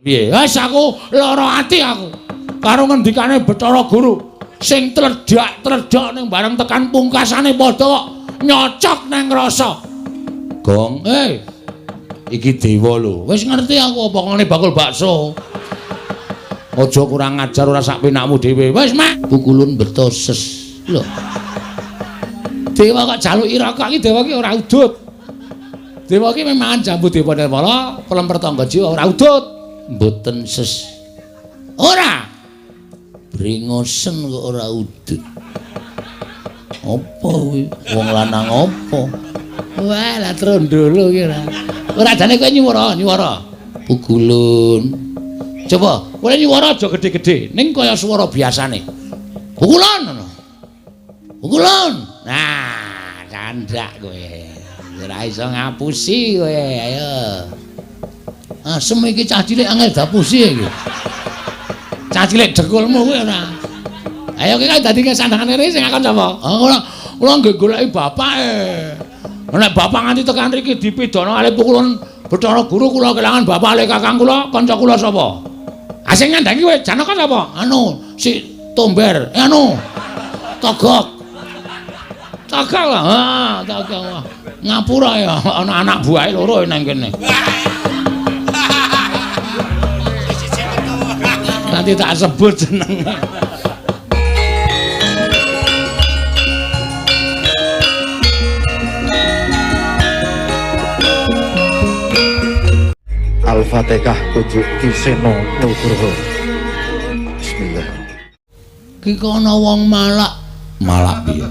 Piye? Wis aku lara ati aku. Karo ngendikane Bathara Guru sing tledak-tledok ning bareng tekan pungkasane padha kok nyocok nang rasa. Gong, iki dewa lho. Wis ngerti aku apa ngene bakul bakso. Aja kurang ajar ora sak penakmu dhewe. Wis mak, pukulun beto ses. Lho. Dewa kok jaluki rokok iki dewa iki ora udut. Dewa iki memang jambu dewa nirmala, pelemper tangga jiwa ora udut. Mboten ses. Ora. Brengosen kok ora udut. Apa kuwi? Wong lanang apa? Wah, lah trondolo iki ora. Ora jane kowe nyuwara, nyuwara. Pukulun. Coba, kowe nyuwara aja gedhe-gedhe, ning kaya swara biasane. Pukulun ngono. Pukulun. Nah, candak kowe. Ora iso ngapusi kowe, ayo. Asem iki cah cilik angel dapusi iki. Cah cilik dekulmu kuwi ora. Ayo ki dadi sandangane rene sing akon sapa? Oh, kula kula nggih goleki bapake. Nek bapak nganti tekan mriki dipidana kalih pukulun Bathara Guru kula kelangan bapak kalih kakang kula, kanca kula sapa? Ah sing ngandhangi kowe Janaka sapa? Anu, si Tomber. Anu. Togok. Togok lah. Ha, togok. Ngapura ya ana anak buahe loro nang kene. Nanti tak sebut jenenge. Al-Fatihah kudu Ki Seno Nugroho. Bismillah. Ki kono wong malak. Malak piye?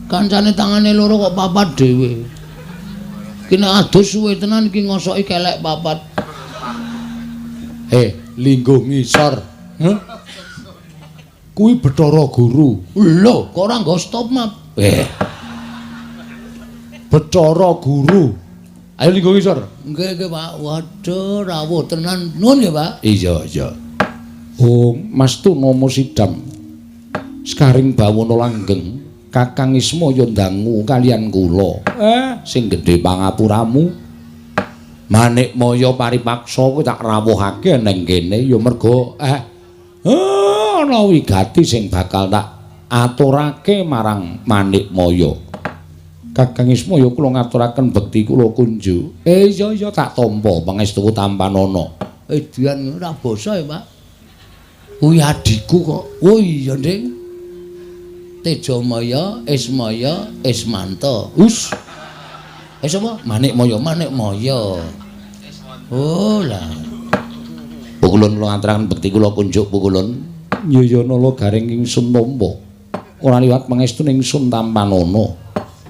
Kancane tangane loro kok papat dhewe. Ki nek adus suwe tenan iki ngosoki kelek papat. Lingguh ngisor. Heh? Kuwi Bathara Guru. Lho, kok ora nggo stop map? Bathara Guru. Ayo lingguh ngisor. Nggih, nggih, Pak. Waduh, rawuh tenan. Nuwun nggih, Pak. Iya, iya. Oh, Mas Tuna Sidam. Sekaring bawana langgeng, Kakang Ismaya ndangu kalian kula. Sing gedhe pangapuramu. Manikmaya paripaksa kowe tak rawuhake nang kene ya merga ana wigati sing bakal tak aturake marang Manikmaya. Kakang Ismaya kula ngaturaken bekti kula kunjuk. Iya iya tak tampa pangestuku tampanana. Edian ora basa ya, Pak. Kuwi adhiku kok. Oh iya, Ding. Tejamaya, Ismaya, Ismanta. Us. Sapa? Manikmaya, Manikmaya. Oh lah. Pukulun kula ngaturaken bekti kula kunjuk pukulun. Ya nala garing ingsun tampa. Ora liwat pangestune ingsun tampanana.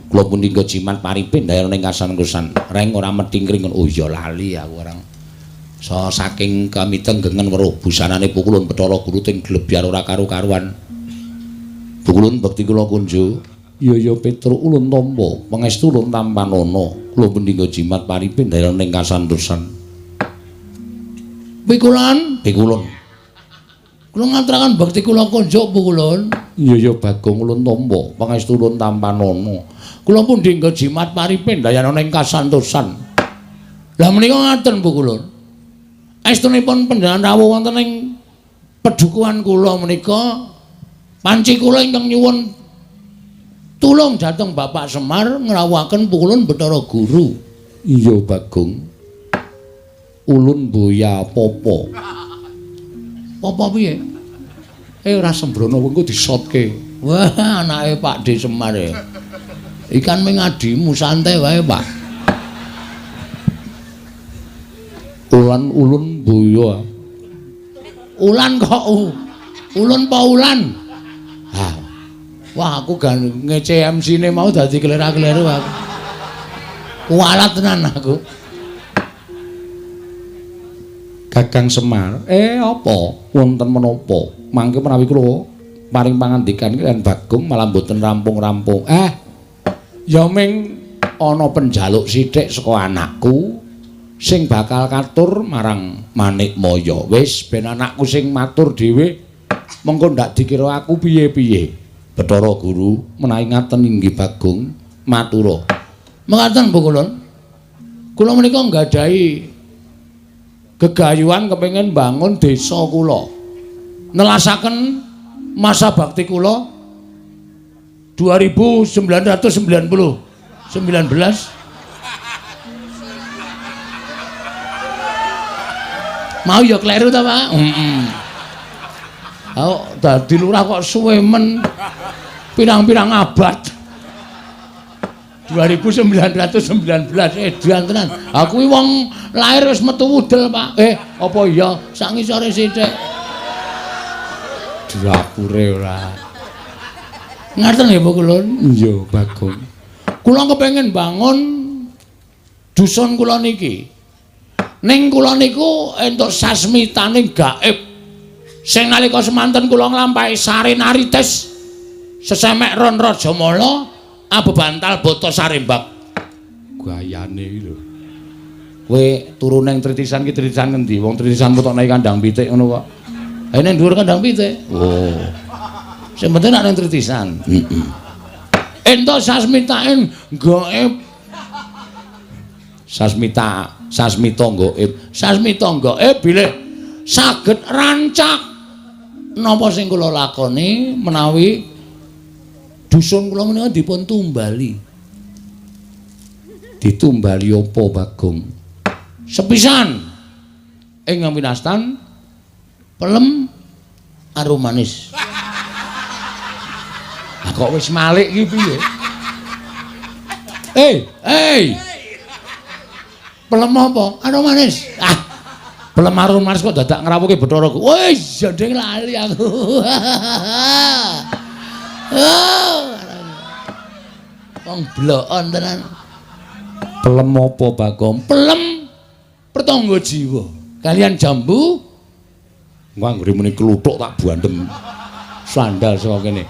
Kula pundi nggo jimat paripin dayana ing kasan-kusan. Reng ora methingkring. Oh iya lali aku orang. So saking kamitenggengen weruh busanane pukulun Bathara Guru ting glebyar ora karu-karuan. Pukulun bekti kula kunjuk. Ya ya Petruk ulun tampa pangestu ulun tampanana. Kula pundi nggo jimat paripin dayana ing kasantosan. Pikulun, pikulun. Kula ngaturaken bekti kula kunjuk pukulun. Ya ya Bagong ulun tampa pangestu ulun tampanana. Kula pundi nggo jimat paripin dayana ing kasantosan. Lah menika ngaten pukulun. Estunipun panjenengan rawuh wonten ing pedukuhan kula menika panci kula ingkang nyuwun tulung dhateng Bapak Semar ngrawuhaken pukulun Bathara Guru. Iya Bagong. Ulun boya popo. Popo piye? Ora sembrono engko disotke. Wah, anake Pak D Semar e. Ikan ming adimu santai wae, Pak. Ulan ulun boya. Ulan kok ulun pa ulan? Ha. Wah, aku gan ngece MC-ne mau dadi kelera-keleru aku. Kualat tenan aku. Kakang Semar, apa wonten menapa? Mangke menawi kula paring pangandikan kaliyan Bagong malah mboten rampung-rampung. Ya ming ana penjaluk sithik saka anakku sing bakal katur marang Manikmaya. Wis ben anakku sing matur dhewe, mengko ndak dikira aku piye-piye. Bathara Guru menawi ngaten inggih Bagong matura. Mekaten Bu Kulun. Kula menika nggadahi Gegayuhan kepengin bangun desa kula. Nelasaken masa bakti kula 2990 19. Mau ya kleru ta, Pak? Heeh. Oh, dadi lurah kok suwe men pirang-pirang abad. 2919 edan tenan. Aku kuwi wong lahir wis metu wudel, Pak. Apa iya sak ngisore sithik. Dapure ora. Ngaten nggih, Pak Kulun? Iya, Bagong. Kula kepengin bangun dusun kula niki. Ning kula niku entuk sasmitane gaib. Sing nalika semanten kula nglampahi sarenarites sesemek ron Rajamala abebantal bata sarembak. Gayane iki lho. Kowe turu ning tritisan ki tritisan ngendi? Wong tritisan metokne kandang pitik ngono kok. Ha ning dhuwur kandang pitik. Oh. Sing penting nek ning tritisan. Heeh. Entuk sasmitane gaib. Sasmita, sasmita gaib. Sasmita gaib bilih saged rancak napa sing kula lakoni menawi dusun kula menika dipun tumbali. Ditumbali apa, Bagong? Sepisan ing winastan pelem arum manis. Ah kok wis malik iki piye? Pelem apa? Arum manis. Ah, pelem arum manis kok dadak ngrawuhke Bathara. Wis jandeng lali aku. Oh, wong blokon tenan. Pelem apa, Bagong? Pelem pertangga jiwa. Kalian jambu nganggere muni kluthuk tak bandem. Sandal saka kene.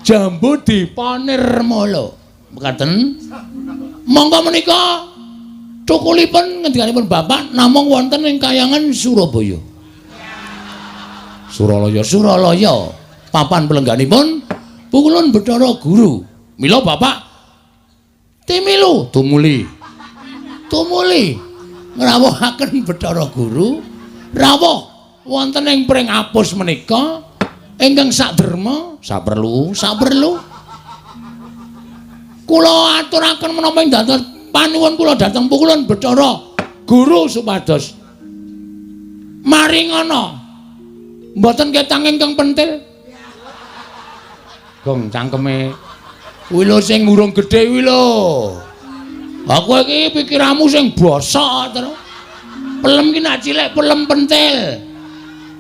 Jambu dipanirmala. Mekaten. Monggo menika cukulipun ngendikanipun Bapak namung wonten ing kayangan Surabaya. Suralaya, Suralaya. Papan pelengganipun Pukulun Bathara Guru. Mila Bapak timilu tumuli. Tumuli ngrawuhaken Bathara Guru rawuh wonten ing Pringapus menika ingkang saderma saperlu, saperlu. Kula aturaken menapa ing dados panuwun kula dhateng Pukulun Bathara Guru supados maringana mboten ketang ingkang pentil. Gong cangkeme kuwi lho sing urung gedhe kuwi lho. Aku iki pikiranmu sing bosok terus. Pelem ki nak cilik pelem pentil.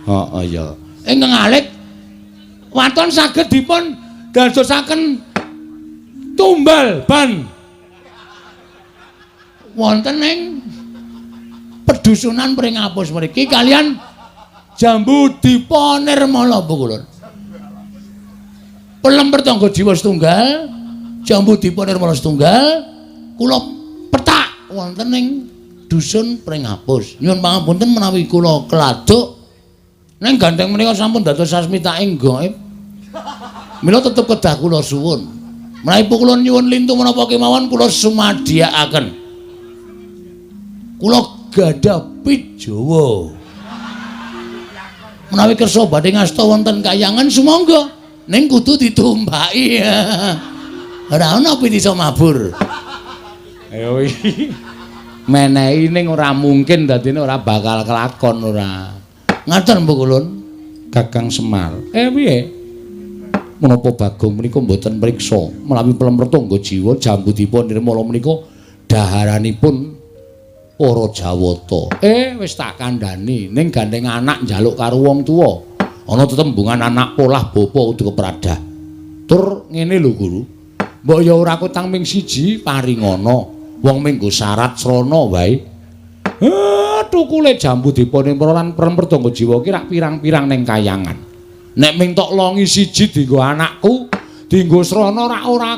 Heeh ya. Ingkang alit waton saged dipun dadosaken tumbal ban wonten ing pedusunan Pringapus mriki kalian jambu dipa nirmala Pukulun. Pelem pertangga jiwa setunggal, jambu dipa nirmala setunggal, kula petak wonten ing dusun Pringapus. Nyuwun pangapunten menawi kula keladuk ning gandeng menika sampun dados sasmitaing gaib. Mila tetep kedah kula suwun. Menawi Pukulun nyuwun lintu menapa kemawon kula sumadiyakaken. Kula gadah pit Jawa. Menawi kersa badhe ngasta wonten kayangan sumangga ning kudu ditumbaki. Ora ana pit iso mabur. Ayo iki. Menehi ning ora mungkin dadine ora bakal kelakon ora. Ngaten Pukulun, Kakang Semar. Piye? Menapa Bagong menika mboten mriksa menawi pelem pertangga jiwa jambu dipa nirmala menika daharanipun para Jawata. Wis tak kandhani ning gandeng anak njaluk karo wong tuwa. Ana tetembungan anak polah bapa kudu kepradah. Tur ngene lho Guru. Mbok ya ora kutang ming siji paringana. Wong minggu syarat srana wae. Tukule jambu dipa nirmala lan pelem pertangga jiwa ki rak pirang-pirang ning kayangan. Nek ming tok longi siji dienggo anakku, dienggo srana rak ora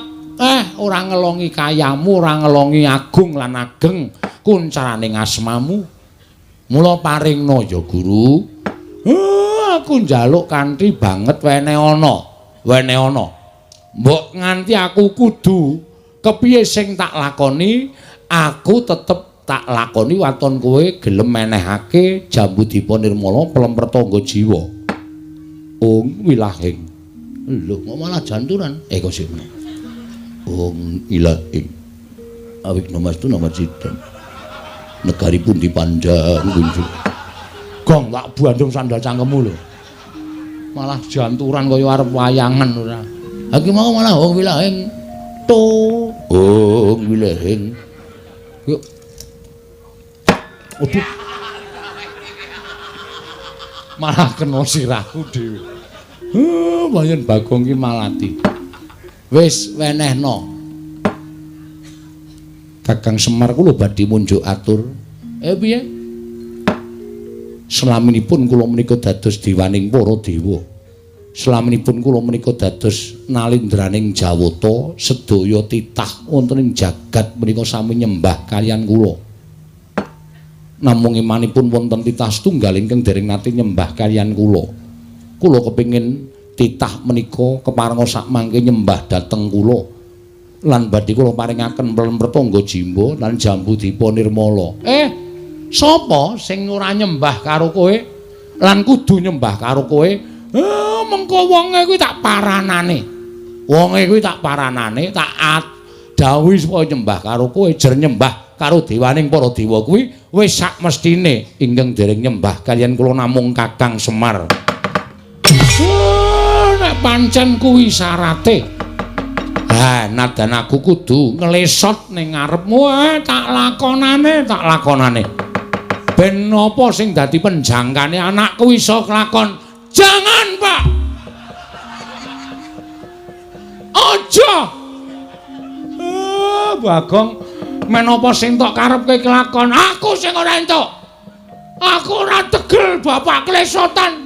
ora ngelongi kayamu, ora ngelongi agung lan ageng kuncarane asmamu. Mula paringna ya Guru. Aku njaluk kanthi banget wene ana, wene ana. Mbok nganti aku kudu kepiye sing tak lakoni, aku tetep tak lakoni waton kowe gelem menehake Jambudipa Nirmala pelem pertangga jiwa. Ung wilahing. Lho kok malah janturan? Kok sik. Ung ilahing. Awik namastu namacidam. Negari pundi pandang kunjung. Gong tak bandung sandal cangkemmu lho. Malah janturan kaya arep wayangan ora. Ha iki mau malah wong wilahing to. Ung wilahing. Yuk. Waduh. Malah kena sirahku dhewe. Bayan Bagong ki malati. Wis wenehno. Kakang Semar kula badhe munjuk atur. Piye? Selaminipun kula menika dados dewaning para dewa. Selaminipun kula menika dados nalindraning Jawata, sedaya titah wonten ing jagat menika sami nyembah kaliyan kula. Namung imanipun wonten titah setunggal ingkang dereng nate nyembah kaliyan kula. Kula kepingin titah menika keparenga sakmangke nyembah dhateng kula. Lan badhe kula paringaken pelem pertangga jimba lan Jambudipa Nirmala. Sapa sing ora nyembah karo kowe lan kudu nyembah karo kowe? Mengko wonge kuwi tak paranane. Wonge kuwi tak paranane, tak dawuhi supaya nyembah karo kowe, jer nyembah karo dewaning para dewa kuwi wis sak mestine ingkang dereng nyembah kaliyan kula namung Kakang Semar. Nek pancen kuwi syarate. Ha, nadan aku kudu nglesot ning ngarepmu, tak lakonane, tak lakonane. Ben apa sing dadi penjangkane anakku iso kelakon? Jangan, Pak. Aja. Bagong, men apa sing tok karepke kelakon? Aku sing ora entuk. Aku ora tegel bapak klesotan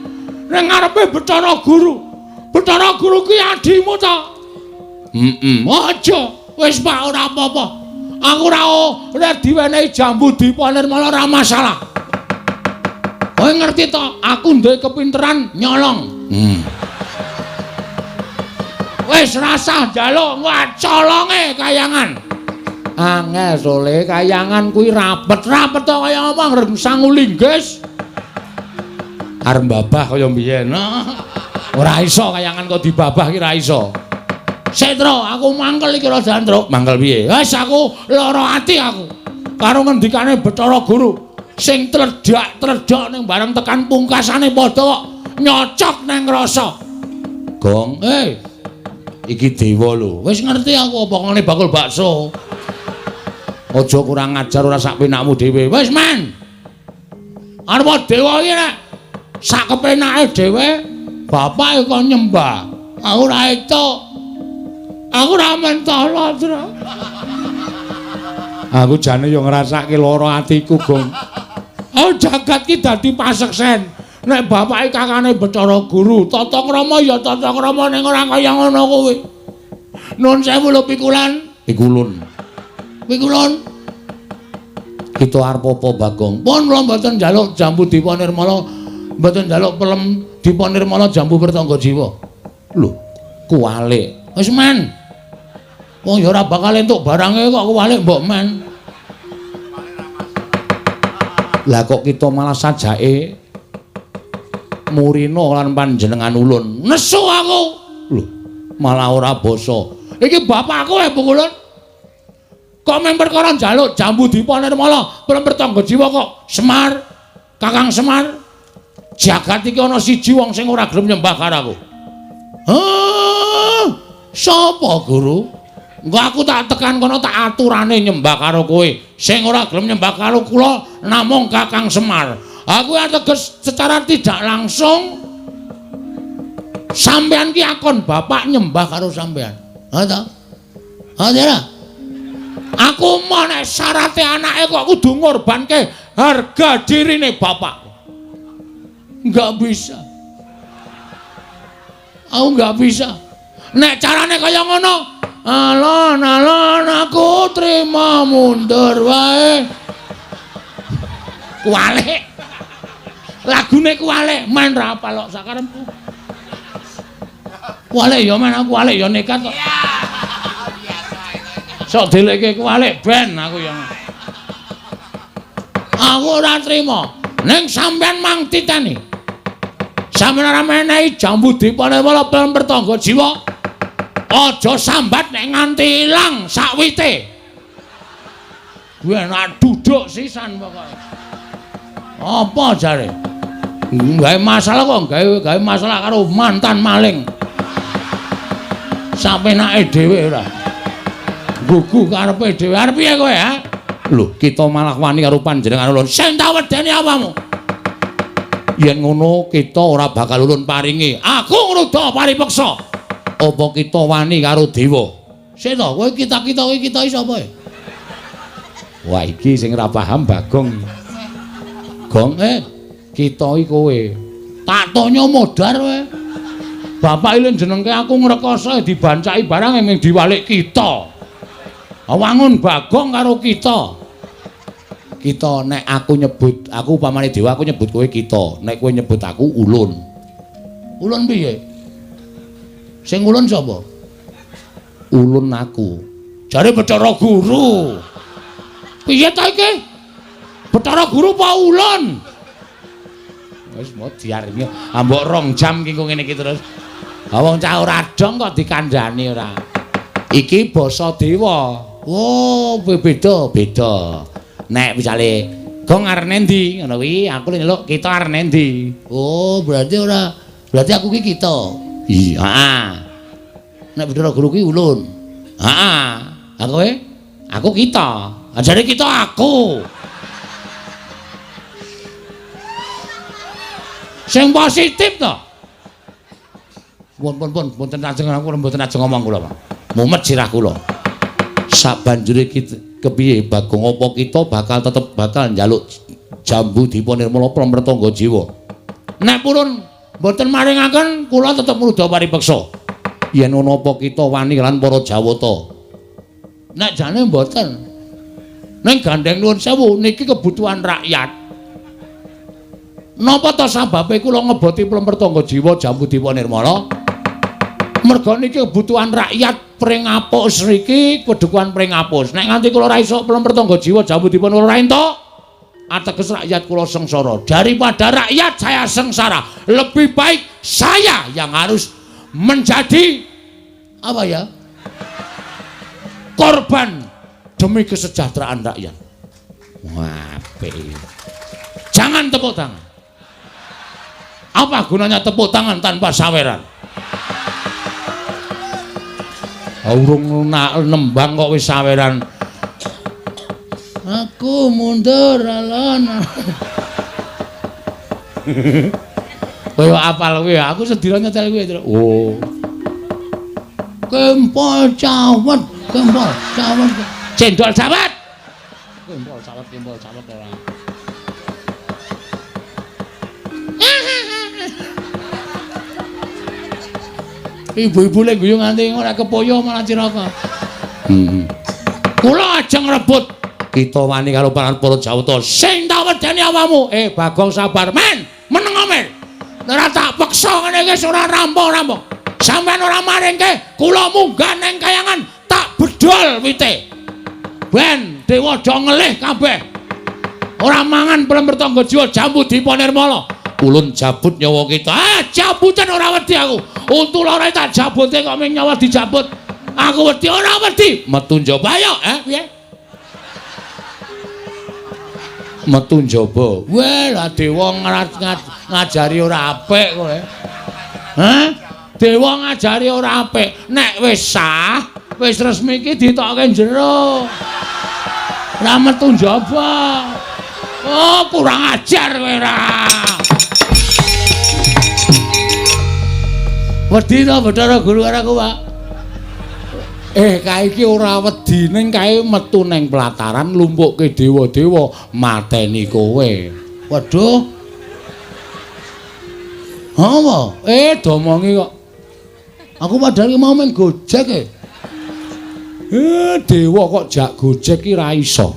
ning ngarepe Bathara Guru. Bathara Guru ki adimu ta? Aja. Wis Pak, ora apa-apa. Aku ora diwenehi Jambudipa Nirmala ora masalah. Kowe ngerti to, aku duwe kepinteran nyolong. Wis rasah njaluk, colonge kayangan. Angel sole kayangan kuwi rapet-rapet to kaya apa ngreng sangu linggis. Arep babah kaya mbiyen. Ora iso kayangan kok dibabah ki ora iso. Setro, aku mangkel iki rada antruk. Mangkel piye? Wis aku lara ati aku. Karo ngendikane Bathara Guru sing tledhak-tledhok ning bareng tekan pungkasane padha kok nyocok nang rasa. Gong, iki dewa lho. Wis ngerti aku apa ngene bakul bakso. Aja kurang ajar ora sak penakmu dhewe. Wis men. Arep dewa iki nek sak kepenake dhewe bapake kok nyembah. Aku ora entuk. Aku ora mentolo, Tru. Aku jane yo ngrasake lara atiku, Gong. Oh, jagat ki dadi paseksen. Nek bapake kakane Bathara Guru, tata krama ya tata krama ning ora kaya ngono kuwi. Nun sewu lho pikulan. Pikulun. Pikulun. Kita arep apa, Bagong? Pun kula mboten njaluk Jambudipa Nirmala, mboten njaluk pelem Dipa Nirmala Jambu Pertangga Jiwa. Lho, kuwalik. Wis men. Wong ya ora bakal entuk barange kok kuwalik mbok men. Lah kok kita malah sajake murina lan panjenengan ulun. Nesu aku. Lho, malah ora basa. Iki bapakku Pukulun. Kok men perkara njaluk Jambudipa Nirmala, pelem Pertangga Jiwa kok Semar, Kakang Semar. Jagat iki ana siji wong sing ora gelem nyembah karo aku. Hah? Sapa, Guru? Engko aku tak tekan kono tak aturane nyembah karo kowe. Sing ora gelem nyembah karo kula namung Kakang Semar. Aku ateges secara tidak langsung sampean ki akon bapak nyembah karo sampean. Ha ta? Ha ta? Aku mau nek syarate anake kok kudu ngorbanke harga dirine bapak. Enggak bisa. Aku enggak bisa. Nek carane kaya ngono, alon-alon aku trima mundur wae. Kuwalik. Lagune kuwalik, men ra apal kok sakarepku. Kuwalik ya men aku kuwalik ya nekat kok. Sok delekke kuwalik ben aku ya. Aku ora trima. Ning sampean mang titeni. Sampeyan ora menehi jambu dipa nirmala plemper tangga jiwa. Aja sambat nek nganti ilang sakwite. Kuwi enak duduk sisan pokoke. Apa jare? Gawe masalah kok, gawe masalah karo mantan maling. Sapenake dhewe ora. Gugu karepe dhewe. Arep piye kowe, ha? Lho, kita malah wani karo panjenengan ulun. Sing tak wedeni apamu? Yen ngono kita ora bakal ulun paringi. Aku ngruda paripeksa. Apa kita wani karo dewa? Sik to, kowe kita-kita kowe kita iki sapa? Wah, iki sing ora paham Bagong. Gong, kita iki kowe. Tak tonyo modar kowe. Bapak ilin jenengke aku ngrekoso dibancaki barang ming diwalik kita. Wangun Bagong karo kita. Kita nek aku nyebut, aku upamane dewa aku nyebut kowe kita, nek kowe nyebut aku ulun. Ulun piye? Sing ulun sapa? Ulun aku. Jare Bathara Guru. Piye ta iki? Bathara Guru apa ulun? Wis mau diaringi ambok 2 jam ki ngene iki terus. Ha wong cah ora dong kok dikandhani ora. Iki basa dewa. Oh, beda, beda. Nek misale Gong arep endi ngono kuwi, aku nyeluk kita arep endi. Oh, berarti ora, berarti aku ki kita. Iya, heeh. Nek Bathara Guru ki ulun. Heeh. Ha kowe? Aku kita. Jare kita aku. Sing positif to. Pun pun pun mboten ajeng aku mboten ajeng ngomong kula, Pak. Mumet sirah kula. Sabanjure kita kepiye Bagong apa kita bakal tetep bakal njaluk jambu dipa nirmala plemper tangga jiwa. Nek purun mboten maringaken kula tetep ngruda paripeksa. Yen ana apa kita wani lan para Jawata. Nek jane mboten. Ning gandeng nuwun sewu niki kebutuhan rakyat. Napa ta sababe kula ngeboti plemper tangga jiwa jambu dipa nirmala? Merga niki kebutuhan rakyat Pringapus riki, pedukuhan Pringapus. Nek nganti kula ora iso plemper tangga jiwa jambu dipa ora entuk, ateges rakyat kula sengsara. Daripada rakyat saya sengsara, lebih baik saya yang harus menjadi apa ya? Korban demi kesejahteraan rakyat. Wah, jangan tepuk tangan. Apa gunanya tepuk tangan tanpa saweran? Urung nembang kok wis saweran. Aku mundur alon. Kowe apal kowe, aku sedina nyetel kowe. Oh. Kempol cawet, kempol cawet. Cendol cawet. Kempol cawet, kempol cawet ora. Ibu-ibu lek guyu nganti ora kepoyo malah cilaka. Heeh. Kula ajeng rebut. Kita wani karo para Jawata. Sing tak wedeni awakmu. Bagong sabar, men. Meneng men. Ora tak peksa ngene iki ora rampung-rampung. Sampeyan ora maringke, kula munggah nang kayangan tak bedol wite. Ben dewa do ngelih kabeh. Ora mangan plemper tangga jiwa jambu dipa nirmala. Ulun jabut nyawa kita. Ah, jabutan ora wedi aku. Untu loro tak jabute kok ming nyawa dijabut. Aku wedi ora wedi. Metu njaba ayo, piye? Metu njaba. Weh, lah dewa ngajari ora apik kowe. Hah? Dewa ngajari ora apik. Nek wis sah, wis resmi iki ditokke jero. Ora metu njaba. Oh, kurang ajar kowe ora. Wedi to Bathara Guru karo aku, Pak. Kae iki ora wedi ning kae metu ning pelataran lumpukke dewa-dewa mateni kowe. Waduh. Apa? Domongi kok. Aku padahal mau main Gojek e. Dewa kok jak Gojek ki ra iso.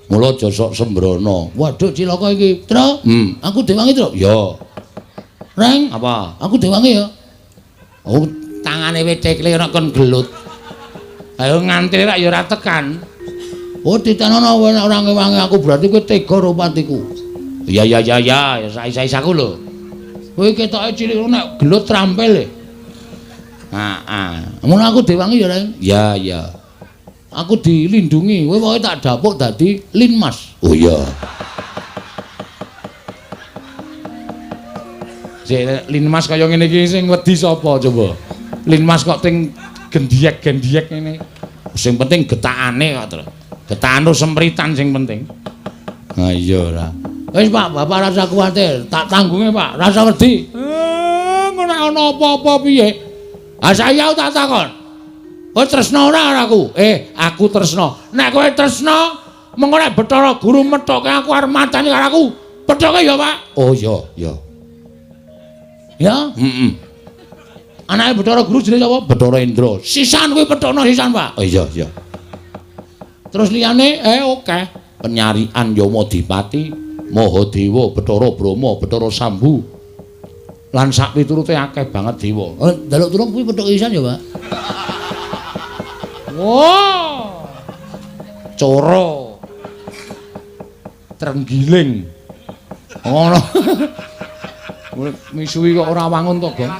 Mula aja sok sembrono. Waduh cilaka iki. Tru, aku dewangi, Tru. Ya. Reng, apa? Aku dewangi ya. Oh, tangane wis tekle ana kon gelut. Ayo ngantri rak ya ora tekan. Oh titenono ora ngewangi aku berarti kowe tega karo patiku. Ya ya ya ya, sais-sais aku lho. Kowe ketoke cilik nek gelut trampil e. Heeh. Ngono aku diwangi ya, Reng. Ya ya. Aku dilindungi, kowe pokoke tak dapuk dadi Linmas. Oh iya. Sik Linmas kaya ngene iki sing wedi sapa coba? Linmas kok ting gendiyek-gendiyek ngene. Sing penting getakane kok, Tru. Getakan sempritan sing penting. Ha iya ora. Wis Pak, Bapak rasa kuwatir, tak tanggunge Pak, rasa wedi. Ngono ana apa-apa piye? Ha saiki aku tak takon. Kowe tresna ora karo aku? Aku tresna. Nek kowe tresna, mengko nek Bathara Guru methoke aku arep mateni karo aku. Pethoke ya, Pak. Oh iya, iya. Ya, heeh. Anake Bathara Guru jenenge sapa? Bathara Indra. Sisan kuwi pethokno sisan, Pak. Oh iya, iya. Terus liyane oke. Penyarian Yamadipati, Mahadewa, Bathara Brahma, Bathara Sambu. Lan sak piturute akeh banget dewa. Oh, njaluk tulung kuwi pethok sisan ya, Pak. Wah. Coro. Trenggiling. Ngono. Misuwi kok ora wangun to, Gong.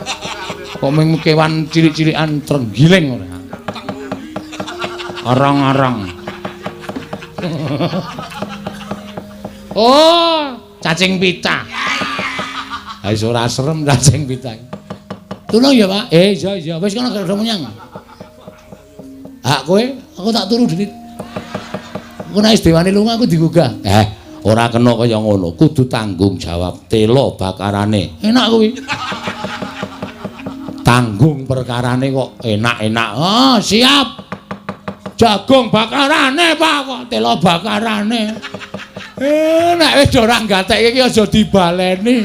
Kok mung kewan cilik-cilikan trenggiling ora. Arang-arang. Oh, cacing pita. Ha wis ora serem cacing pita. Tulung ya, Pak. Iya iya, wis kono gak menyang. Hak kowe, aku tak turu dhewe. Engko nek wis dewane lunga aku digugah. Ora kena kaya ngono, kudu tanggung jawab tela bakarane. Enak kuwi. Tanggung perkarane kok enak-enak. Oh, siap. Jagung bakarane, Pak, kok tela bakarane. Nek wis ora gatekke iki aja dibaleni.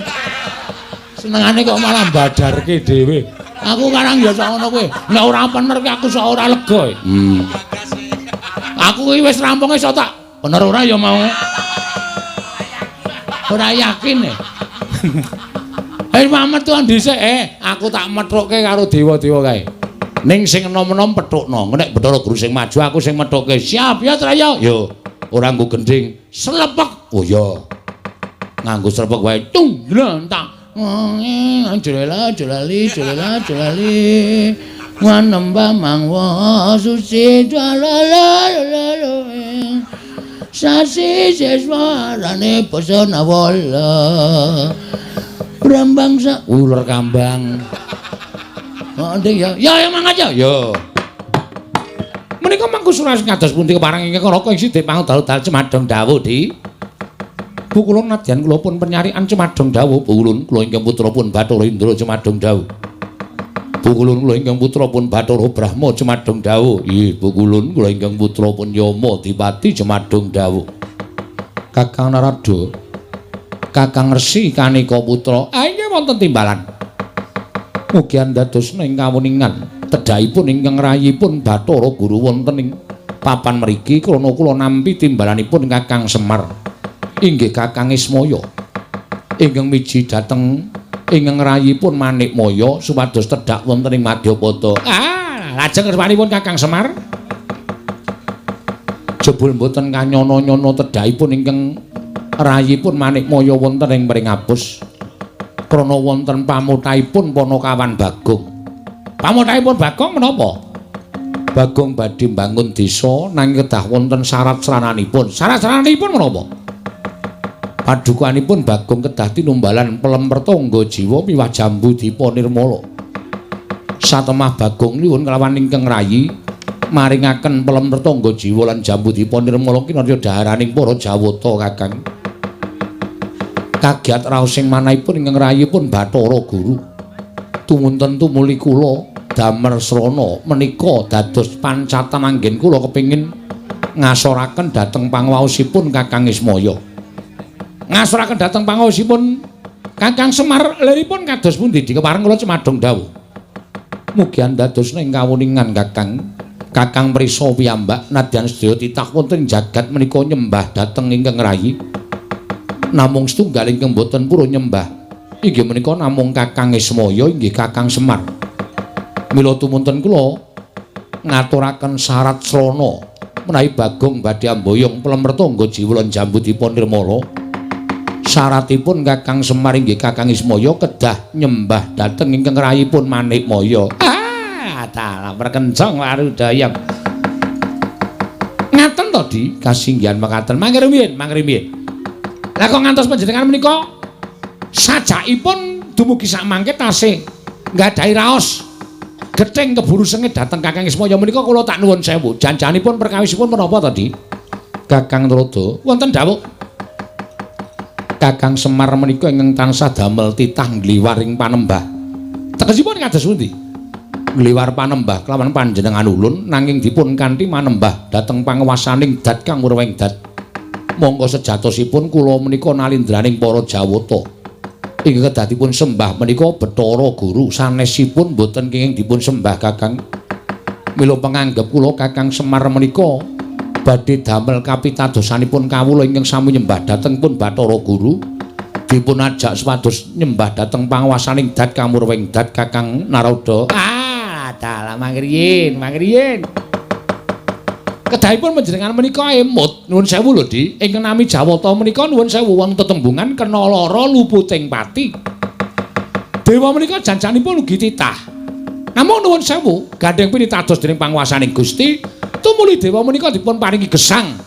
Senengane kok malah badarke dhewe. Aku karang ya sak ngono kuwi. Nek ora pener ki aku sak ora lega. Aku iki wis rampung iso tak bener ora ya mau. Ora yakin e. Mamet tuan dhisik, aku tak methukke karo dewa-dewa kae. Ning sing enom-enom pethukno. Nek Bathara Guru sing maju aku sing methukke. Siap ya Traya. Yo, ora nggo gendhing. Slepek. Oh iya. Nganggo slepek wae. Tung glentak. Jolela jolali jolela jolali. Manembah mangwa suci jalala. Sasi seswarane basa nawala. Brambang sa uler kambang. Oh, nding ya. Ya ya mangat ya. Ya. Menika mangku suras kados pundi kepareng ingkang Raka ing sidhe pangudal-dal Cemadong dawuh di. Bu kula nadyan kula pun penyarian Cemadong dawuh. Bu kula ingkang putra pun Bathara Indra Cemadong dawuh. Bu kula ingkang putra pun Bathara Brahma Cemadong dawuh. Nggih, Bu kula ingkang putra pun Yama Dipati Cemadong dawuh. Kakang Narada, Kakang Resi Kanika putra, inggih wonten timbalan. Mugi andadosna ing kawuningan tedhahipun ingkang rayipun Bathara Guru wonten ing papan mriki krana kula nampi timbalanipun Kakang Semar. Inggih Kakang Ismaya. Ingkang miji dhateng ingkang rayipun Manikmaya supados tedhak wonten ing Madyapada. Lajeng kersanipun Kakang Semar. Jebul mboten kanyono-nyono tedhakipun ingkang rayipun Manikmaya wonten ing Pringapus. Krana wonten pamutaipun Panakawan Bagong. Pamutaipun Bagong menapa? Bagong badhe mbangun desa nanging kedah wonten syarat srananipun. Syarat srananipun menapa? Padukanipun Bagong kedah tinumbalan pelem pertangga jiwa miwah jambu dipa nirmala. Satemah Bagong nyuwun kelawan ingkang rayi maringaken pelem pertangga jiwa lan jambu dipa nirmala kinarya dhaharaning para Jawata Kakang. Kagiat raos sing manahipun ingkang rayipun Bathara Guru. Tumunten tumuli kula damar srana menika dados pancatan anggen kula kepingin ngasoraken dhateng pangwaosipun Kakang Ismaya. Ngasoraken dhateng pangwaosipun Kakang Semar liripun kados pundi dikepareng kula Cemadong dawuh. Mugi andadosna ing kawuningan Kakang. Kakang prisa piyambak nadyan sedaya titah wonten jagat menika nyembah dhateng ingkang rayi. Namung setunggal ingkang boten purun nyembah inggih menika namung Kakang Ismaya inggih Kakang Semar. Mila tumunten kula ngaturaken syarat srana Menawi Bagong badhe amboyong Plemertangga Jiwa lan Jambudipun Nirmala, syaratipun Kakang Semar inggih Kakang Ismaya kedah nyembah dhateng ingkang rayipun Manikmaya. Ah, dalah perkencong warudaya. Ngaten to, Di? Kasinggihan mekaten. Mangke rumiyin, mangke rumiyin. Lah kok ngantos panjenengan menika sajakipun dumugi sakmangke tasih nggadahi raos gething keburu sengit dhateng Kakang Ismaya menika kula tak nuwun sewu. Janjanipun perkawisipun menapa to, Di? Kakang Tuladha, wonten dawuh Kakang Semar menika ingkang tansah damel titah ngliwar ing panembah. Tegesipun kados pundi? Ngliwar panembah kelawan panjenengan ulun nanging dipun kanthi manembah dhateng panguwasaning dat kang murwing dat. Monggo sejatosipun kula menika nalindraning para Jawata. Ingkang kedah dipun sembah menika Bathara Guru, sanesipun boten kenging dipun sembah Kakang. Mila penganggep kula Kakang Semar menika badhe damel kapitadosanipun kawula ingkang sami nyembah dhateng pun Bathara Guru, dipun ajak supados nyembah dhateng panguwasaning dat kamurwing dat Kakang Narada. Ah, dalah mangriyin, mangriyin. Kedahipun panjenengan menika emut, nuwun sewu lho, Di. Ingkang nami Jawata menika nuwun sewu wonten tetembungan kena lara luputing pati. Dewa menika janjanipun ugi titah. Namung nuwun sewu, gandheng pinitados dening panguwasaning Gusti, tumuli dewa menika dipun paringi gesang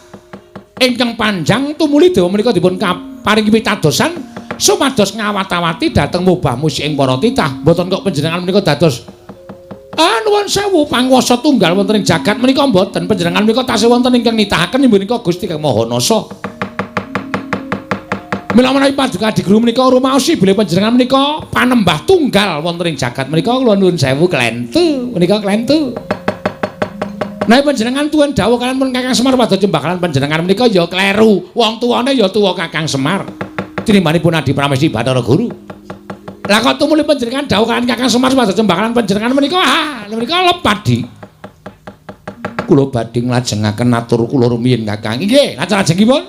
ingkang panjang, tumuli dewa menika dipun paringi pitadosan supados ngawat-awati dhateng mubah musik ing para titah. Mboten kok panjenengan menika dados nuwun sewu panguwasa tunggal wonten ing jagat menika mboten. Panjenengan menika tasih wonten ingkang nitahaken menika Gusti Kang Maha Nasa. Mila menawi paduka Adi Guru menika rumaosi bilih panjenengan menika panembah tunggal wonten ing jagat menika kula nuwun sewu klentu menika klentu. Menawi panjenengan tuwin dawuh kaliyan pun Kakang Semar padha cembah kaliyan panjenengan menika ya kleru. Wong tuwane ya tuwa Kakang Semar. Tinimbanipun Adi Pramesti Bathara Guru. Lah kok tumuli panjenengan dawuh kaliyan Kakang Semar padha cembah kaliyan panjenengan menika ah menika lepat, Di. Kula badhe nglajengaken atur kula rumiyin Kakang. Inggih, lajeng-lajengipun.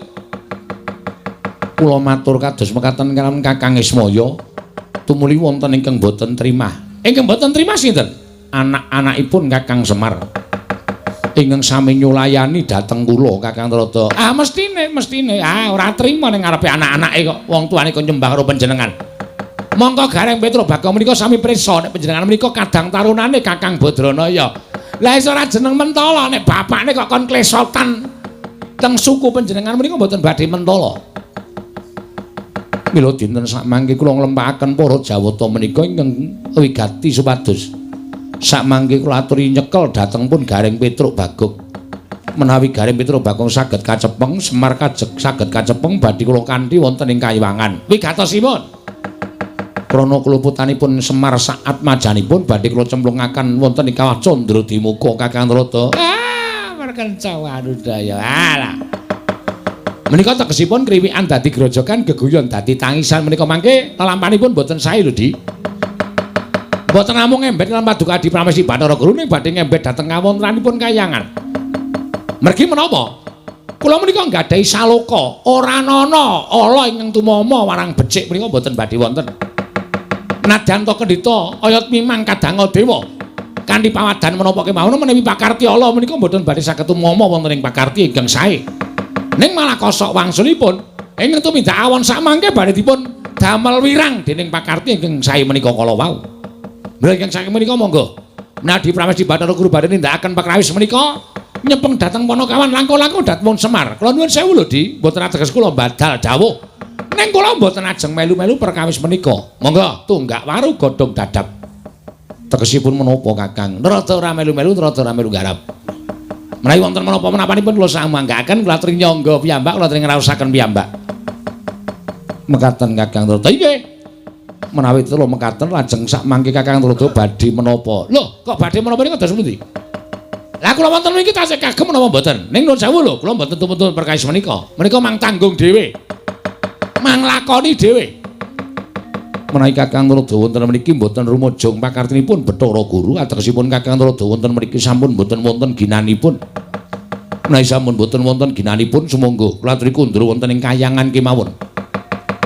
Kula matur kados mekaten kaliyan Kakang Ismaya tumuli wonten ingkang boten trimah. Ingkang boten trimah sinten? Anak-anakipun Kakang Semar. Ingkang sami nyulayani dhateng kula Kakang Tuladha. Ah mestine, mestine. Ah ora trima ning ngarepe anak-anake kok wong tuane kon nyembah karo panjenengan. Mongko Gareng Petruk Bagong menika sami prisa nek panjenengan menika kadang tarunane Kakang Badranaya. Lah iso ora jeneng mentala nek bapakne kok kon klesotan teng suku panjenengan menika mboten badhe mentala. Mila dinten sakmangke kula nglempakaken para Jawata menika ingkang wigati supados sakmangke kula aturi nyekel dhateng pun Gareng Petruk Bagong. Menawi Gareng Petruk Bagong saged kacepeng, Semar kajeg saged kacepeng badhe kula kanthi wonten ing kayiwangan. Wigatosipun krana kluputanipun Semar saat majanipun badhe kula cemplungaken wonten ing kawah Candra Dimuka Kakang Tuladha. Ah, merkenca warudaya. Alah. Menika tegesipun kriwikan dadi grojogan, geguyon dadi tangisan menika mangke lelampanipun boten sae lho, Di. Mboten namung ngembet lan paduka Adi Pramesti Bathara Guru ning badhe ngembet dhateng kawontenanipun kayangan. Mergi menapa? Kula menika nggadahi saloka, ora nana ala ingkang tumama warang becik menika mboten badhe wonten. Nadyan ta kendhita ayat mimang kadanga dewa. Kanthi pawadan menapa kemawon menawi pakarti ala menika mboten badhe saged tumama wonten ing pakarti ingkang sae. Ning malah kosok wangsulipun ingkang tumindak awon sakmangke badhe dipun damel wirang dening pakarti ingkang sae menika kala wau. Mila ingkang saking menika monggo Menawi Pramesti Bathara Guru badhe nindakaken pakrawis menika nyepeng dhateng Panakawan langkung-langkung dhateng Semar. Kula nuwun sewu lho, Di, mboten ateges kula badal dawuh. Ning kula mboten ajeng melu-melu perkawis menika. Monggo tunggak waru godhong dadap. Tegesipun menapa Kakang? Rada ora melu-melu, rada ora melu garap. Menawi wonten menapa menapanipun kula samanggaaken kula aturi nyangga piyambak, kula aturi ngraosaken piyambak. Mekaten Kakang Tuladha. Inggih. Menawi kula mekaten lajeng sakmangke Kakang Tuladha badhe menapa? Lho, kok badhe menapa niku dados pundi? Lah kula wonten mriki tasih kagem menapa mboten? Ning nuwun sewu lho, kula mboten tumpun perkawis menika. Menika mang tanggung dhewe. Mang lakoni dhewe. Menawi Kakang Tuladha wonten mriki mboten rumujung pakartinipun Bathara Guru, ategesipun Kakang Tuladha wonten mriki sampun mboten wonten ginanipun. Menawi sampun mboten wonten ginanipun sumangga kula aturi kundur wonten ing kayangan kemawon.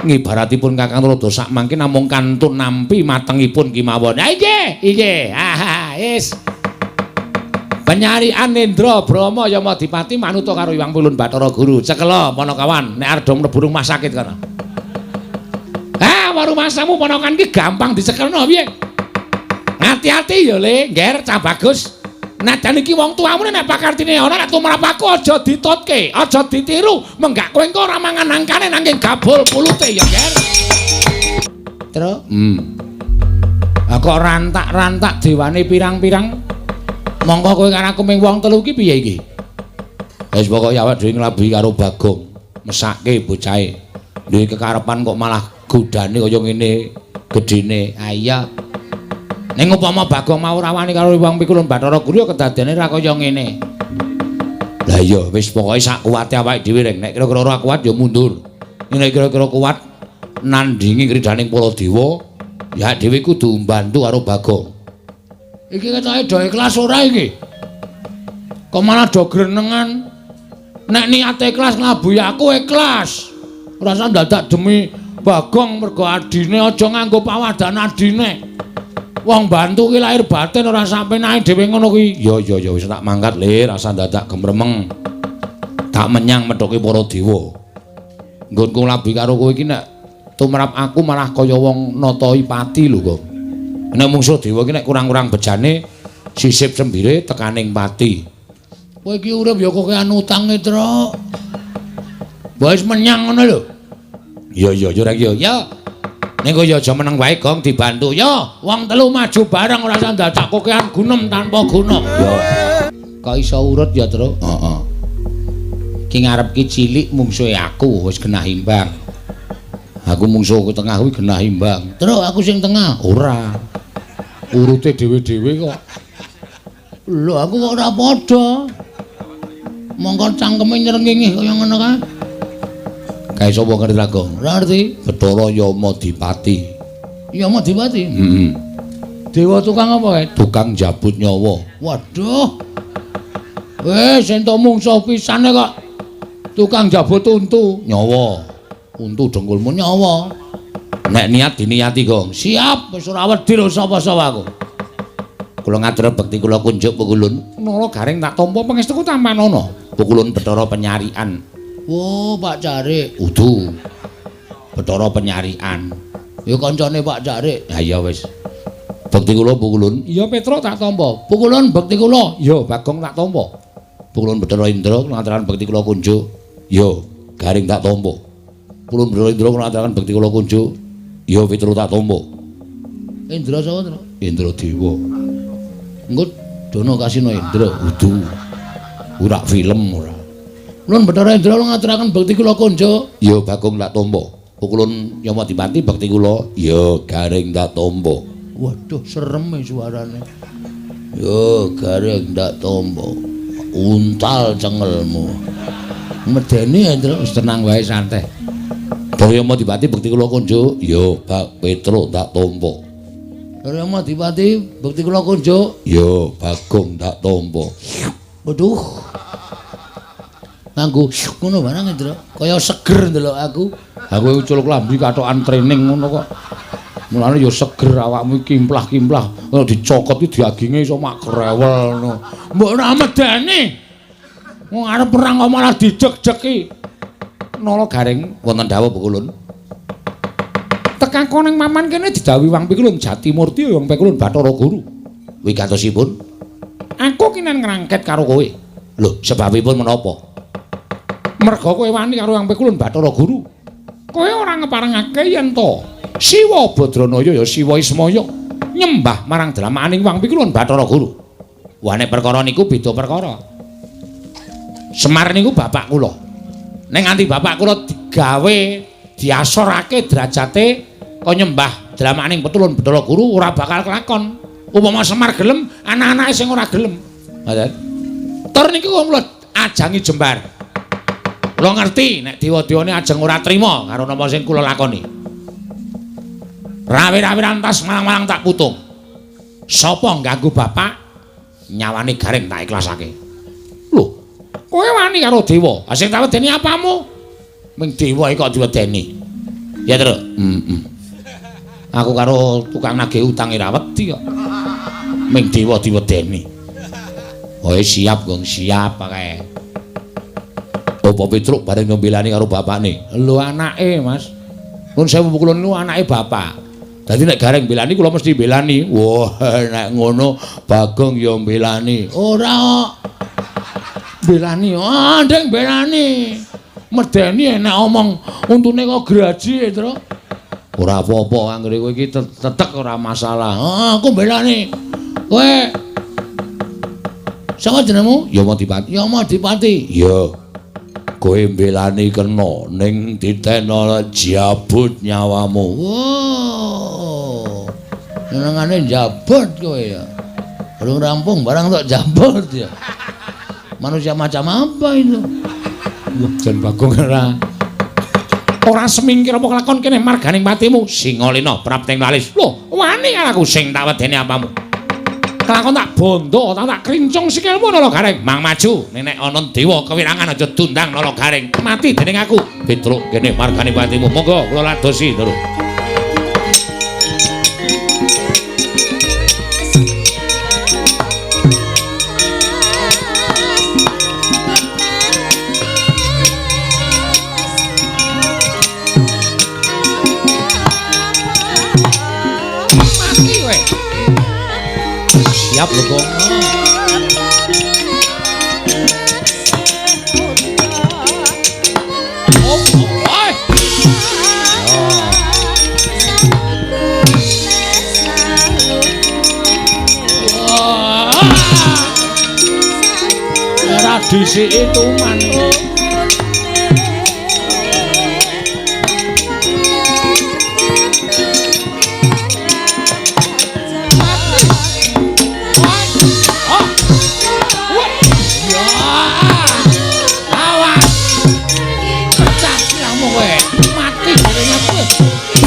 Ngibaratipun Kakang Tuladha sakmangke namung kantun nampi matengipun kemawon. Ha inggih, inggih. Ah, wis. Penyarian Indra Brahma Yamadipati manuta karo Hyang Pulun Bathara Guru. Cekela Panakawan nek arep do mlebu rumah sakit kono. Ah, rumasamu ponakan ki gampang dicekelno piye? Ati-ati ya Le, ngger cah bagus. Najan iki wong tuamu nek pakartine ana nek tumrap aku aja ditutke, aja ditiru, menggak kowe engko ora mangan angkane nanging gabul pulute ya, Nger. Tru. Ah kok rantak-rantak dewane pirang-pirang. Mongko kowe karo aku ming wong telu iki piye iki? Wis pokoke awake dhewe nglabuhi karo Bagong, mesake bocahe. Duwe kekarepan kok malah godane kaya ngene gedene. Ah iya. Ning upama Bagong mau ora wani karo Hyang Pikulun Bathara Guru ya kedadene ra kaya ngene. Lah iya wis pokoke sak kuwate awake dhewe reng. Nek kira-kira ora kuat ya mundur. Nek kira-kira kuat nandingi kridaning para dewa, ya dhewe kudu mbantu karo Bagong. Iki ketoke do ikhlas ora iki? Kok malah do grenengan. Nek niate ikhlas nglabuhi aku ikhlas. Ora usah dadak demi Bagong mergo adine aja nganggo pawadan adine. Wong bantu ki lahir batin ora sampe nae dhewe ngono kuwi. Ya ya ya wis tak mangkat Le, rasa dadak gemremeng. Tak menyang methuke para dewa. Nggonku nglabuhi karo kowe iki nek tumrap aku malah kaya wong natahi pati lho kok. Nek mungsuh dewa iki nek kurang-kurang bejane sisip sembire tekaning pati. Kowe iki urip ya kokean utange, Truk. Wis menyang ngono lho. Ya ya ya rek ya. Ya. Ning kowe ya aja meneng wae Gong dibantu. Ya, wong telu maju bareng ora usah dadak kokean gunem tanpa guna. Ya. Kok iso urut ya, Truk? Heeh. Ki ngarep ki cilik mungsuhe aku wis genah imbang. Aku mungsuh ku tengah kuwi genah imbang. Truk aku sing tengah. Ora. Urute dhewe-dhewe kok. Lho aku kok ora padha. Mongko cangkeme nyrengenge kaya ngono kae. Kae sapa ngerti ra, Gong? Ora ngerti. Bathara Yamadipati. Yamadipati? Heeh. Dewa tukang apa kae? Tukang njabut nyawa. Waduh. Wis entuk mungsuh pisane kok. Tukang njabut untu nyawa. Untu dengkulmu nyawa. Nek niat diniati, Gong. Siap, wis ora wedi lho sapa-sapa aku. Kula ngatur bekti kula kunjuk Pukulun. Nala Garing tak tampa pangestuku tampanana. Pukulun Bathara Penyarian. Wo, Pak Carik. Udu. Bathara Penyarian. Ya kancane Pak Carik. Ha iya wis. Bekti kula Pukulun. Iya Petruk tak tampa. Pukulun bekti kula. Iya Bagong tak tampa. Pukulun Bathara Indra kula ngaturaken bekti kula kunjuk. Iya Garing tak tampa. Pukulun Bathara Indra kula ngaturaken bekti kula kunjuk. Iya Petruk tak tampa. Indra sapa, Truk? Indra Dewa. Engko dono kasino Indra. Udu. Ora film ora. Ulun Bathara Indra kula ngaturaken bekti kula kunjuk. Ya Bagong tak tampa. Pukulun Yamadipati bekti kula. Ya Garing tak tampa. Waduh serem e suarane. Ya Garing tak tampa. Untal cengelmu. Medeni Indra wis tenang wae santai. Bathara Yamadipati bekti kula kunjuk. Ya Bak Petruk tak tampa. Bathara Yamadipati bekti kula kunjuk. Ya Bagong tak tampa. Waduh. Nganggo ngono barang Indra, kaya seger ndelok aku. Aku ucul klambi katokan training ngono kok. Mulane ya seger awakmu kimplah-kimplah, kalau dicokot iki daginge iso mak grewel ngono. Mbok ora medeni. Wong arep perang kok malah dijek-jeki. Nala Garing wonten dawuh Pukulun. Tekako ning maman kene didhawuhi Wang Pikulun Jatimurti Hyang Pikulun Bathara Guru. Wigatosipun aku kinen ngrangket karo kowe. Lho, sebabipun menapa? Merga kowe wani karo Hyang Pikulun Bathara Guru. Kowe ora ngeparengake yen to Siwa Badranaya ya Siwa Ismaya nyembah marang dramaaning Hyang Pikulun Bathara Guru. Wah nek perkara niku beda perkara. Semar niku bapak kula. Nek nganti bapak kula digawe diasorake derajate kok nyembah dramaaning Petulun Bathara Guru ora bakal kelakon. Upama Semar gelem, anak-anake sing ora gelem. Ngoten. Tur niku kula ajangi jembar. Kula ngerti nek dewa-dewane ajeng ora trima karo napa sing kula lakoni. Rawe-rawe rantas malang-malang tak putung. Sapa ngganggu bapak nyawane Garing tak ikhlasake. Lho, kowe wani karo dewa. Ha sing tak wedeni apamu? Ming dewa iki kok diwedeni. Ya, Truk. Heeh. Aku karo tukang nagih utang ora wedi kok. Ming dewa diwedeni. Oh siap Gong, siap kae. Apa Petruk bareng ngembelani karo bapakne? Lho anake, Mas. Nuwun sewu kula niku anake bapak. Dadi nek Gareng mbelani kula mesti mbelani. Wah, nek ngono Bagong ya mbelani. Ora kok. Mbelani, ah ndeng mbelani. Medeni enek omong untune kok graji, Tru. Ora apa-apa anggere kowe iki tetek ora masalah. Ah, aku mbelani. Kowe sapa jenengmu? Yamadipati. Yamadipati. Ya. Kowe mbelani kena ning ditena jabut nyawamu. Wow. Senengane jabut kowe ya. Durung rampung barang tok jabut ya. Manusia macam apa itu? Wah, jan Bagong ora semingkir apa kelakon kene marganing patimu. Singalena prapting lalis. Lho, wani aku sing tak wedeni apamu. Kelakon tak bondo, tak krincung sikilmu Nala Gareng. Mang maju, nek ana dewa kewirangan aja dundang Nala Gareng. Mati dening aku. Petruk kene marganing patimu. Monggo kula ladosi, Ndoro. Siap lho kok. Ora disiki tuman.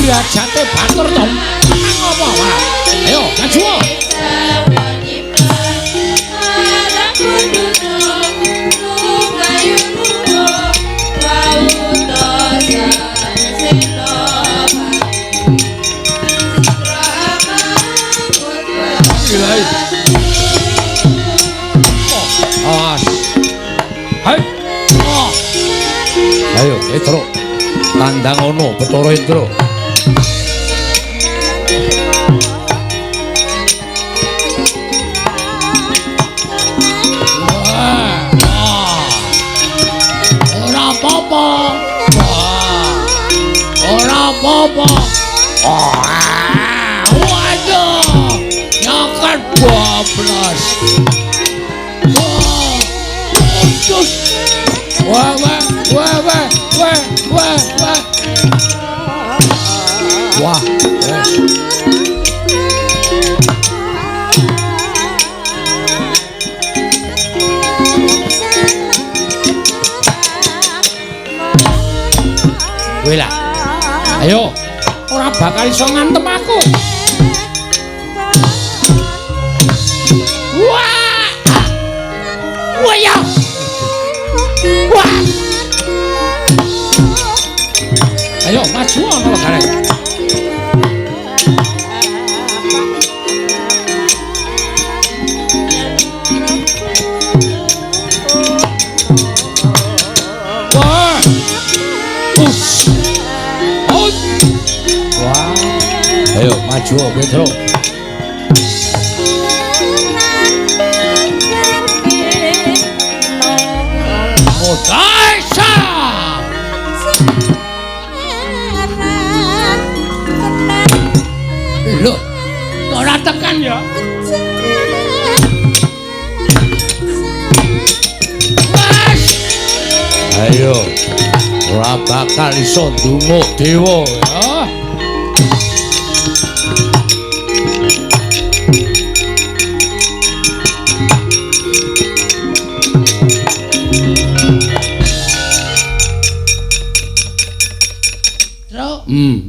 Derajate batur to. Nang apa wae? Ayo, maju. Awas. Hai. Ayo, Petro. Tandang ono Bathara Indra. Ora apa-apa. Ora apa-apa. Waduh. Nyoket bablas. Wah. Wah, wah, wah, wah, wah, wah, wah. Wah, wes. Kowe lah. Ayo, ora bakal iso ngantem aku. Wah! Wah ya. Wah! Ayo maju ana Gareng. Wah! Us. Ut. Wah. Ayo maju Petro. Daisa. Lho, ora tekan ya? Mas. Ayo. Ora bakal iso ndunguk dewa ya.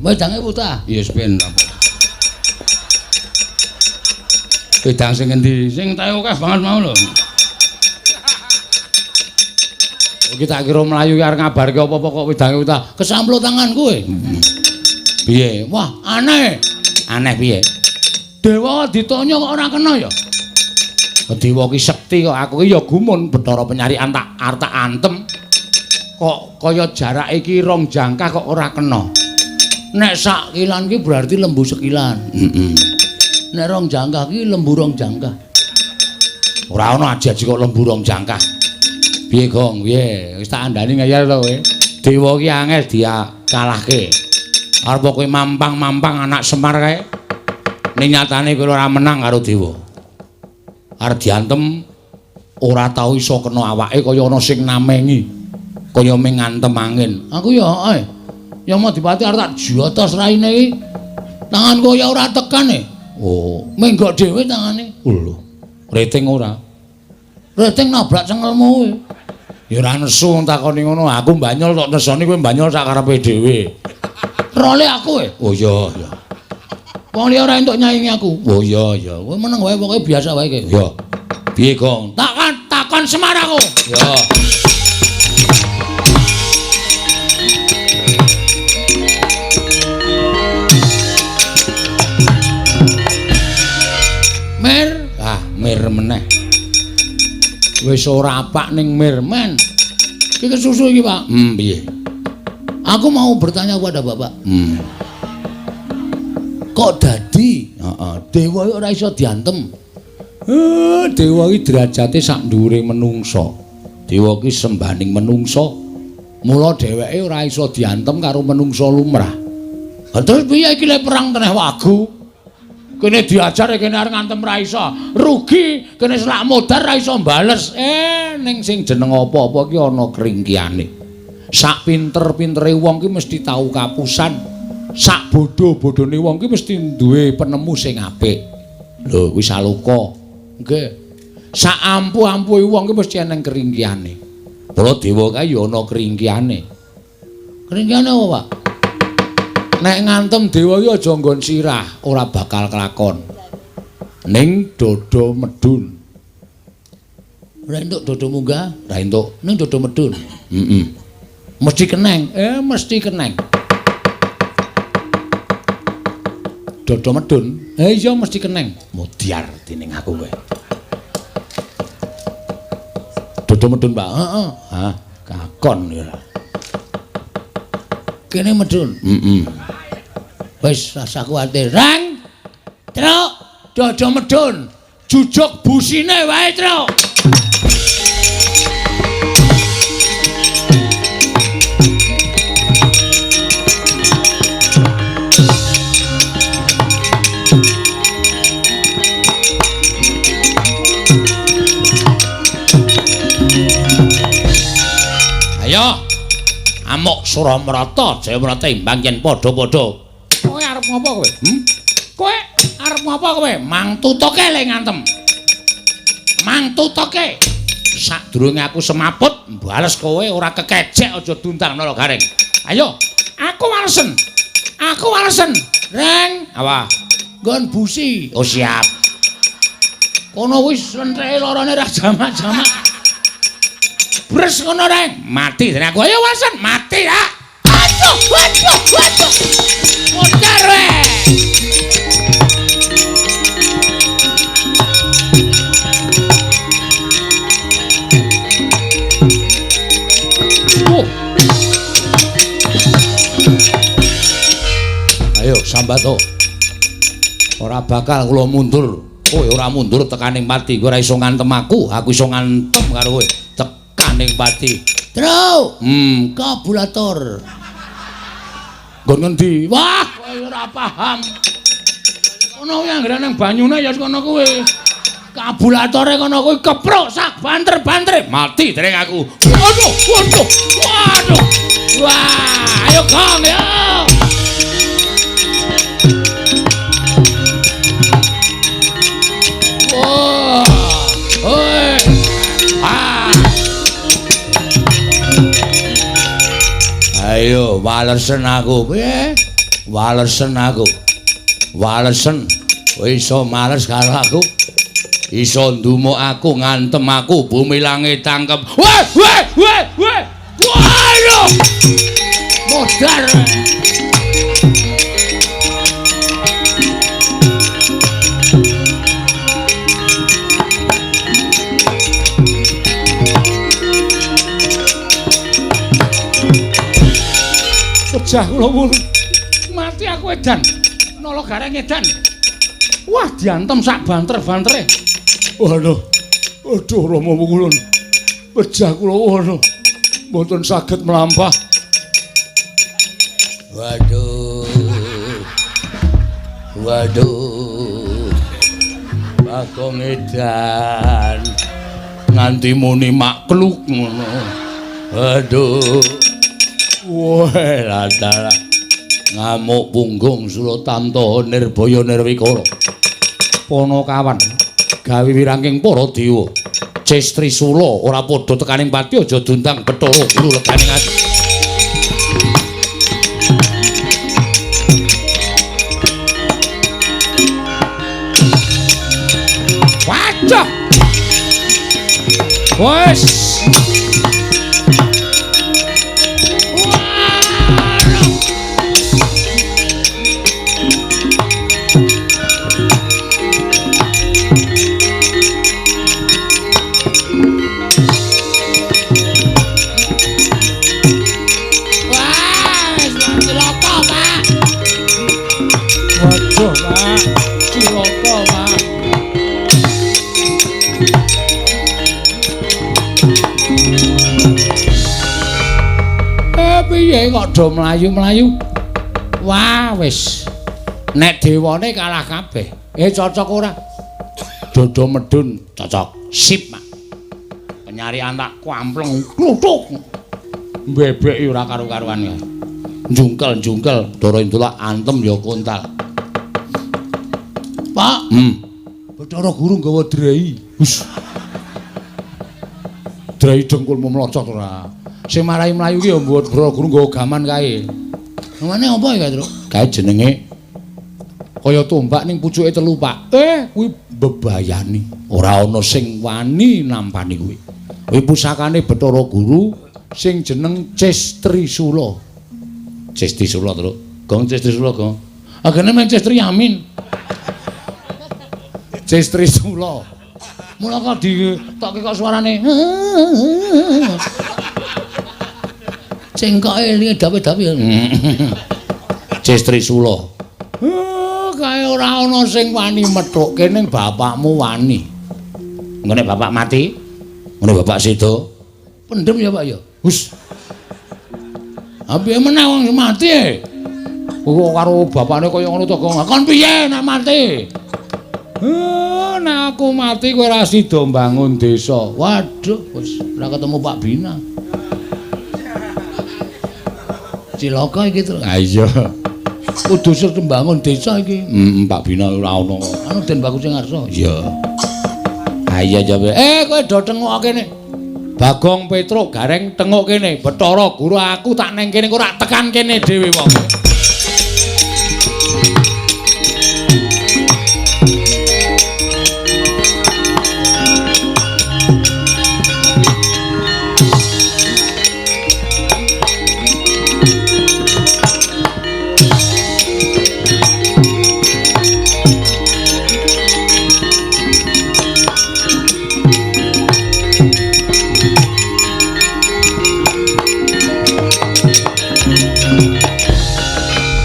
Wedange putah. Ya wis ben apa. Wedang sing endi? Sing tae akeh banget mau lho. Iki tak kira mlayu arep ngabarke apa-apa kok wedange putah. Kesamplo tangan kowe. Piye? Wah, aneh. Aneh piye? Dewa ditanya kok ora kena ya? Dewa ki sekti kok aku ki ya gumun Bathara Penyarikan tak arep tak antem. Kok kaya jarake iki rong jangkah kok ora kena. Nek sak kilan ki berarti lembu sekilan. Heeh. Nek rong jangkah ki lembu rong jangkah. Ora ana aji-aji kok lembu rong jangkah. Piye Gong? Piye? Wis tak andani ngeyel to kowe. Dewa ki angel dikalahke. Arep kowe mampang-mampang anak Semar kae. Ning nyatane kowe ora menang karo dewa. Arep diantem ora tau iso kena awake kaya ana sing namengi. Kaya ming ngantem angin. Aku ya heeh. Ya Madipati arep tak jotos raine iki. Tanganku ya ora tekan e. Oh, menggok dhewe tangane. Lho. Reting ora? Reting nabrak cengelmu kowe. Ya ora nesu takoni ngono. Aku mbanyol tok nesoni kowe mbanyol sak karepe dhewe. Role aku e. Oh iya iya. Wong liya ora entuk nyaingi aku. Oh iya iya. Kowe meneng wae pokoke biasa wae kowe. Ya. Piye, Gong? Takon takon Semar aku. Ya. Mir, ah mir meneh. Wis ora apak ning mir men. Iki kesusu iki, Pak. Piye? Aku mau bertanya kepada Bapak. Kok dadi? Heeh, dewa iki ora iso diantem. Dewa iki derajate sak dhuwure menungsa. Dewa iki sembaning menungsa. Mula dheweke ora iso diantem karo menungsa lumrah. Lah terus piye iki lek perang teneh wagu? Kene diajar kene arep ngantem ra iso. Rugi, kene selak modar ra iso bales. Ning sing jeneng apa-apa ki ana kringkiyane. Sak pinter-pintere wong ki mesti tau kapusan. Sak bodho-bodhone wong ki mesti duwe penemu sing apik. Lho, kuwi saloka. Nggih. Sak ampuh-ampuhe wong ki mesti eneng kringkiyane. Mula dewa kae ya ana kringkiyane. Kringkiyane apa, Pak? Nek ngantem dewa iki aja nggon sirah, ora bakal kelakon. Ning dodo medun. Ora entuk dodo munggah, ora entuk. Ning dodo medun. Heeh. Mesti keneng. Mesti keneng. Dodo medun. Iya mesti keneng. Mudyar dening aku kowe. Dodo medun, Pak. Heeh. Hah, kakon ya. Kene medun. Heeh. Wis rasa kuwatir. Rang. Truk, dodo medun. Jujuk busine wae, Truk. Ayo. Amuk Suramrata, Jayamrata imbang yen padha-padha. Kowe arep ngopo kowe? Kowe arep ngopo kowe? Mang tutuke le ngantem. Mang tutuke. Sadurunge aku semaput, bales kowe ora kekejek aja dundang nala garing. Ayo, aku walesen. Aku walesen. Reng, apa? Nggon busi. Oh siap. Kono wis lentreke lorone ra jamak-jamak. Bres ngono reng, mati dene aku. Ayo walesen, mati ya. Aduh, aduh, aduh. Modar we. Ayo sambato. Ora bakal kula mundur. Kowe ora mundur tekaning pati. Kowe ora iso ngantem aku, aku iso ngantem karo kowe. Tekaning pati. Truk. Kabulator. Nggon ngendi? Wah, kowe ora paham. Kono kuwi anggere nang banyune ya kono kuwi. Kabulatore kono kuwi keprok sak banter-bantere. Mati dereng aku. Waduh, waduh. Waduh. Wah, ayo Kang ya. Wah. Hoi. Ah. Ayo walesen aku. Piye? Walesen aku. Walesen. Kowe iso males karo aku. Iso ndumuk aku, ngantem aku, bumi langit tangkep. Weh, weh, weh, weh. Waduh. Modar. Pejah kula pun. Mati aku edan. Nala Gareng edan. Wah, diantem sak banter-bantere. Waduh. Aduh Rama Pukulun. Pejah kula waduh. Mboten saged mlampah. Waduh. Waduh. Bagong edan. Nganti muni makluk ngono. Aduh. Wah, dalah. Ngamuk punggung Suratanta Nirbaya Nirwikara. Panakawan gawe wirangking para dewa. Ces Trisula ora padha tekaning pati aja diundang Bathara Guru leganing ati. Wajah. Wes. Waduh, Pak. Cilaka, Pak. Piye kok do mlayu-mlayu? Wah, wis. Nek dewane kalah kabeh. Cocok ora? Dodo medun cocok. Sip, Pak. Penyarian tak kampleng kluthuk. Mbebeki ora karu-karuan ya. Jungkel-jungkel Dara Indula antem ya kontal. Pak, Bathara Guru nggawa drei. Hus. Drei dengkulmu mlocot ora. Sing marai mlayu ki ya mbok Bathara Guru nggawa gaman kae. Namane apa iki, Truk? Kae jenenge kaya tombak ning pucuke telu, Pak. Kuwi bebayani. Ora ana sing wani nampani kuwi. Kuwi pusakane Bathara Guru sing jeneng Ces Trisula. Ces Trisula, Truk. Gong Ces Trisula, Gong. Agene men Ces Triamin. Ces Trisula. Mula kok ditokke kok suarane. Cengkoke elinge dawe-dawe. Ces Trisula. Kae ora ana sing wani methukke ning bapakmu wani. Ngene bapak mati, ngene bapak seda. Pendem ya, Pak ya. Hus. Ha piye meneh wong mati? Kok karo bapakne kaya ngono to, Gong. Kon piye nek mati? Nek aku mati kowe ora sida mbangun desa. Waduh, wis ora ketemu Pak Bina. Cilaka iki, Tru. Ha iya. Kudu sing mbangun desa iki. Pak Bina ora ono. Anu Den Bagus sing ngarsa. Iya. Ha iya jawe. Kowe do tengok kene. Bagong Petruk Gareng tengok kene. Bathara Guru aku tak neng kene kok ora tekan kene dhewe wong.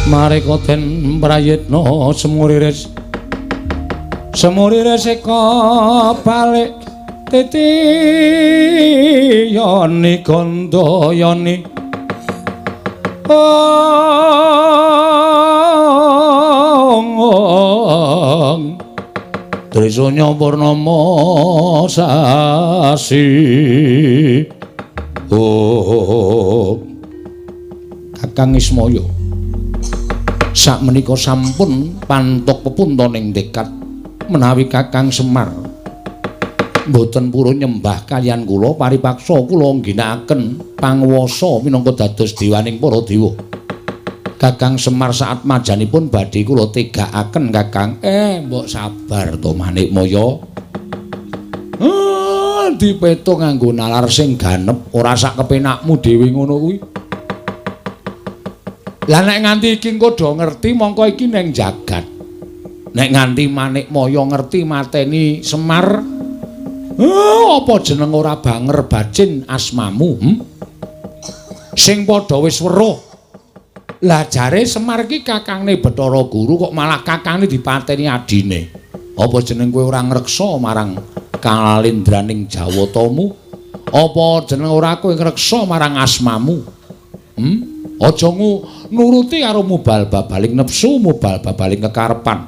Mareka den prayitna semuriris semuriris eka balik titi yoni gandayani ong Trisanya purnama sasi. Oh Kakang Ismaya sakmenika sampun pantuk pepuntoning tekad menawi Kakang Semar mboten purun nyembah kaliyan kula paripaksa kula ngginakaken panguwasa minangka dados dewaning para dewa. Kakang Semar saat majanipun badhe kula tegakaken Kakang. Mbok sabar to Manikmaya. Dipetung nganggo nalar sing ganep ora sak kepenakmu dhewe ngono kuwi. Lah nek nganti iki engko do ngerti mongko iki ning jagat. Nek nganti Manikmaya ngerti mateni Semar, apa jeneng ora banger bacin asmamu? Sing padha wis weruh. Lah jare Semar ki kakangne Bathara Guru kok malah kakangne dipateni adine. Apa jeneng kowe ora ngreksa marang kalendraning Jawatamu? Apa jeneng ora kowe ngreksa marang asmamu? Aja nuruti karo mubal babaling nepsu, mubal babaling kekarepan.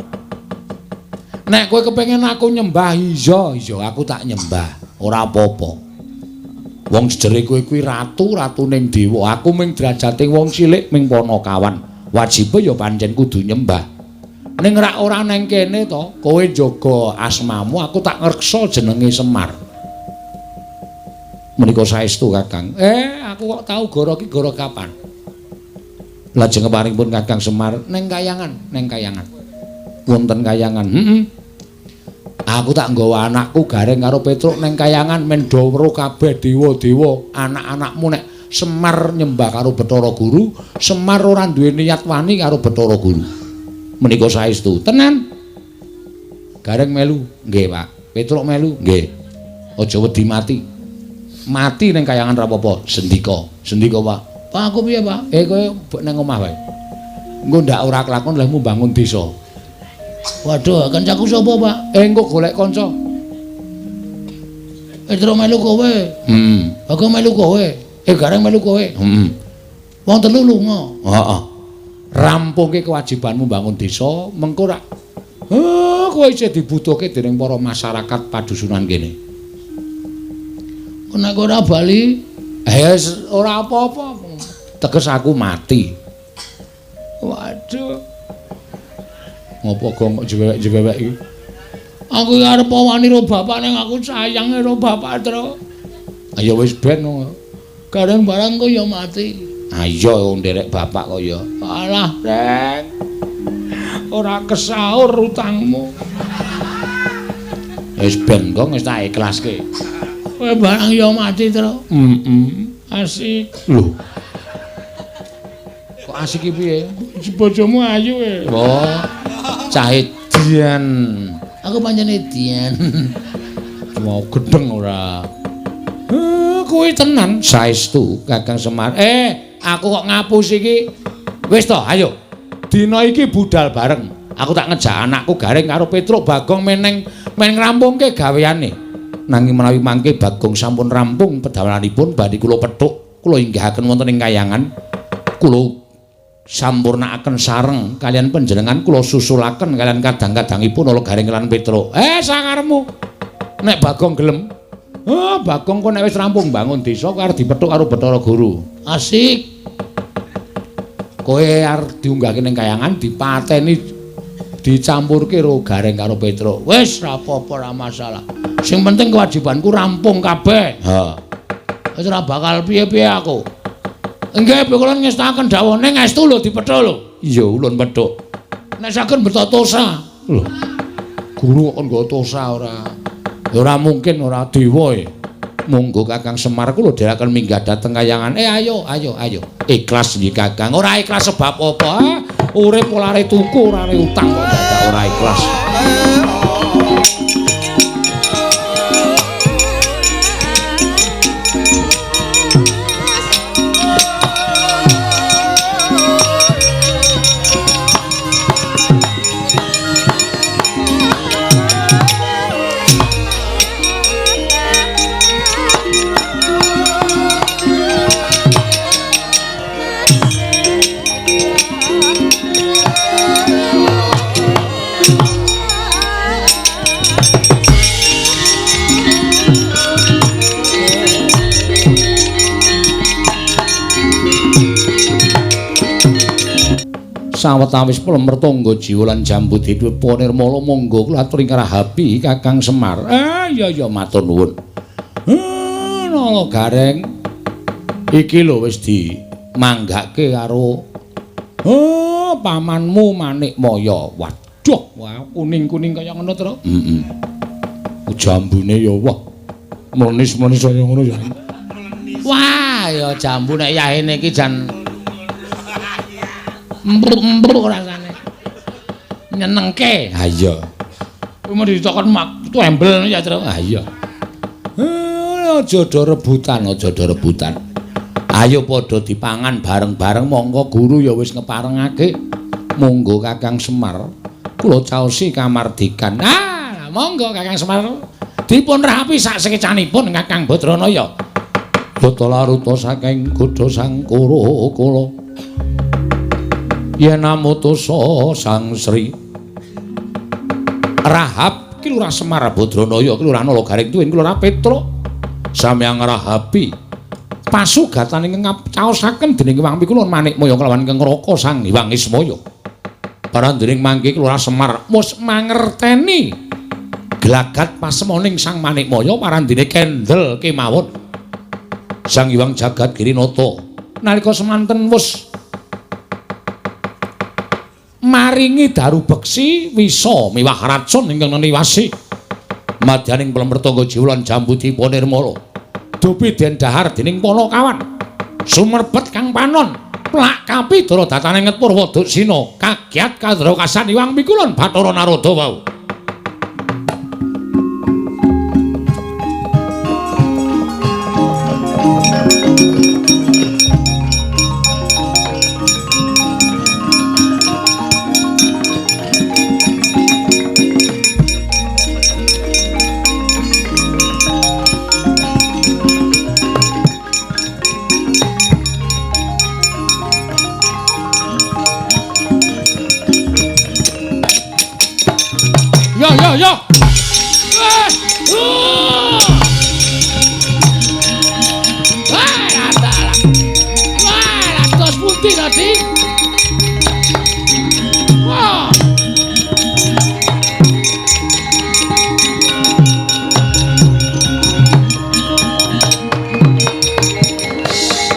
Nek kowe kepengin aku nyembah, iya, iya aku tak nyembah, ora apa-apa. Wong sejere kowe kuwi ratu, ratuning dewa, aku ming derajate wong cilik ming panakawan. Wajibe ya pancen kudu nyembah. Ning rak ora neng kene to, kowe njaga asmamu, aku tak ngreksa jenenge Semar. Menika saestu, Kakang. Aku kok tau goro ki goro kapan? Lajeng keparingipun Kakang Semar neng kayangan, neng kayangan. Wonten kayangan. Heeh. Aku tak nggawa anakku Gareng karo Petruk neng kayangan men do weruh kabeh dewa-dewa anak-anakmu nek Semar nyembah karo Bathara Guru, Semar ora duwe niat wani karo Bathara Guru. Menika saestu. Tenan. Gareng melu, nggih, Pak. Petruk melu, nggih. Aja wedi mati. Mati neng kayangan ra apa-apa. Sendika, sendika, Pak. Pak aku piye, Pak? Kowe neng omah wae. Engko ndak ora kelakon lehmu bangun desa. Waduh, kancaku sapa, Pak? Engko golek kanca. Petruk melu kowe. Heeh. Bagong melu kowe. Gareng melu kowe. Heeh. Wong telu lunga. Heeh. Rampungke kewajibanmu bangun desa, mengko rak kowe isih dibutuhke dening para masyarakat padusunan kene. Nek ora bali, ora apa-apa. Teges aku mati. Waduh. Ngopo gong kok jewewek-jewewek iki? Aku arep wani ro bapak ning aku sayang ro bapak, Tru. Ayo wis ben. Gareng barang kok ya mati. Ayo wong nderek bapak kok ya. Alah, Reng. Ora kesaur utangmu. Wis ben kok wis tak ikhlaske. Kowe barang ya mati, Tru. Heeh. Asik. Lho. Kok asik iki piye? Bojomu ayu e. Oh. Cah edian. Aku pancen edian. Mau gedeng ora. Kuwi tenan saestu Kakang Semar. Aku kok ngapus iki. Wis to, ayo. Dina iki budal bareng. Aku tak ngejak anakku Gareng karo Petruk Bagong meneng men ngrampungke gaweane. Nanging menawi mangke Bagong sampun rampung pedamelanipun badhe kula pethuk, kula inggihaken wonten ing kayangan. Kula sampurnakaken sareng kalian panjenengan, kula susulaken kalian kadang-kadangipun ala Gareng lan Petruk. Sakarepmu. Nek Bagong gelem. Bagong kok nek wis rampung bangun desa kok arep dipethuk karo Bathara Guru. Asik. Kowe arep diunggahke ning kayangan dipateni dicampurke karo Gareng karo Petruk. Wis ra apa-apa, ra masalah. Sing penting kewajibanku rampung kabeh. Ha. Wis ora bakal piye-piye aku. Nggih, kula ngestaken dawuh ning estu lho dipethuk lho. Iya, ulun pethuk. Nek saged beto tosa. Lho. Guru kok kon nggo tosa ora? Ya ora mungkin ora dewa e. Monggo Kakang Semar kula dherekaken minggah dhateng kayangan. Ayo, ayo, ayo. Ikhlas nggih Kakang. Ora ikhlas sebab apa? Urip ora are tuku, ora are utang kok dadak ora ikhlas. Sawetawis plemer tangga jiwa lan jambu ditwepa nirmala monggo kula aturi ngrahapi Kakang Semar. Iya iya matur nuwun. Nala Gareng iki lho wis dimanggake karo pamanmu Manikmaya. Waduh, wah kuning-kuning kaya ngono, Tru. Heeh. Jambune ya wah mlenis-mlenis kaya ngono ya. Wah, ya jambu nek yahene iki jan embruk-embruk rasane. Nyenengke. Ha iya. Kuwi mau ditokon mak tembel ya, Tru. Ha iya. Aja do rebutan, aja do rebutan. Ayo padha dipangan bareng-bareng monggo guru ya wis ngeparengake. Monggo Kakang Semar, kula caosi kamardikan. Ah, monggo Kakang Semar. Dipun rahapi sak sekecanipun Kakang Badranaya. Bata laruta saking godha Sangkara kala. Yen amutusa Sang Sri Rahab ki Lurah Semar Badranaya ki Lurah Nala Garing tuwin ki Lurah Petruk samyang rahapi pasugatane ingkang caosaken dening Hyang Pikulun Manikmaya kelawan ingkang Raka Sang Hyang Ismaya. Parandening mangke ki Lurah Semar mus mangerteni glagat pasemoning Sang Manikmaya parandene kendel kemawon Sang Hyang Jagat Girinata nalika semanten wis maringi daru beksi wisa miwah racun ingkang neniwasi madyaning plemertangga jiwa lan jambu dipa nirmala dupi den dahar dening Panakawan sumerbet kang panon plak kapidara datane nget Purwa Duksina kagyat kandra kasan Hyang Pikulun Bathara Narada wau. Yo yo yo. Wah, dos pundi tadi? Wah.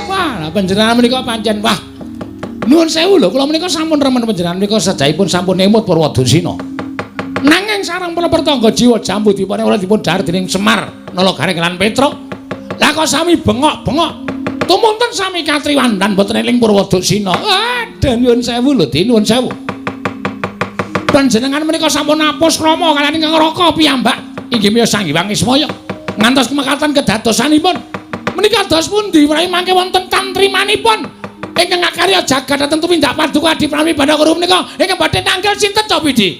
Wah, panjenengan menika pancen wah. Nuwun sewu lho, kula menika sampun remen panjenengan menika sejahipun sampun emut Purwadursina. Nanging sareng pertangga jiwa jambu dipun ora dipun dhahar dening Semar Nala Garing lan Petruk. Lah kok sami bengok-bengok. Tumunten sami katriwandan boten eling Purwaduksina. Aduh nyuwun sewu lho, Din, nyuwun sewu. Panjenengan menika sampun apus krama kaliyan ingkang Raka piyambak inggih menika Sang Hyang Ismaya. Ngantos kemekaten kedadosanipun. Menika dos pundi menawi mangke wonten tantrimanipun ingkang ngakarya jagat dhateng tumindak paduka Adi Prami Bathara Guru menika ingkang badhe tanggal sinten to Pidi?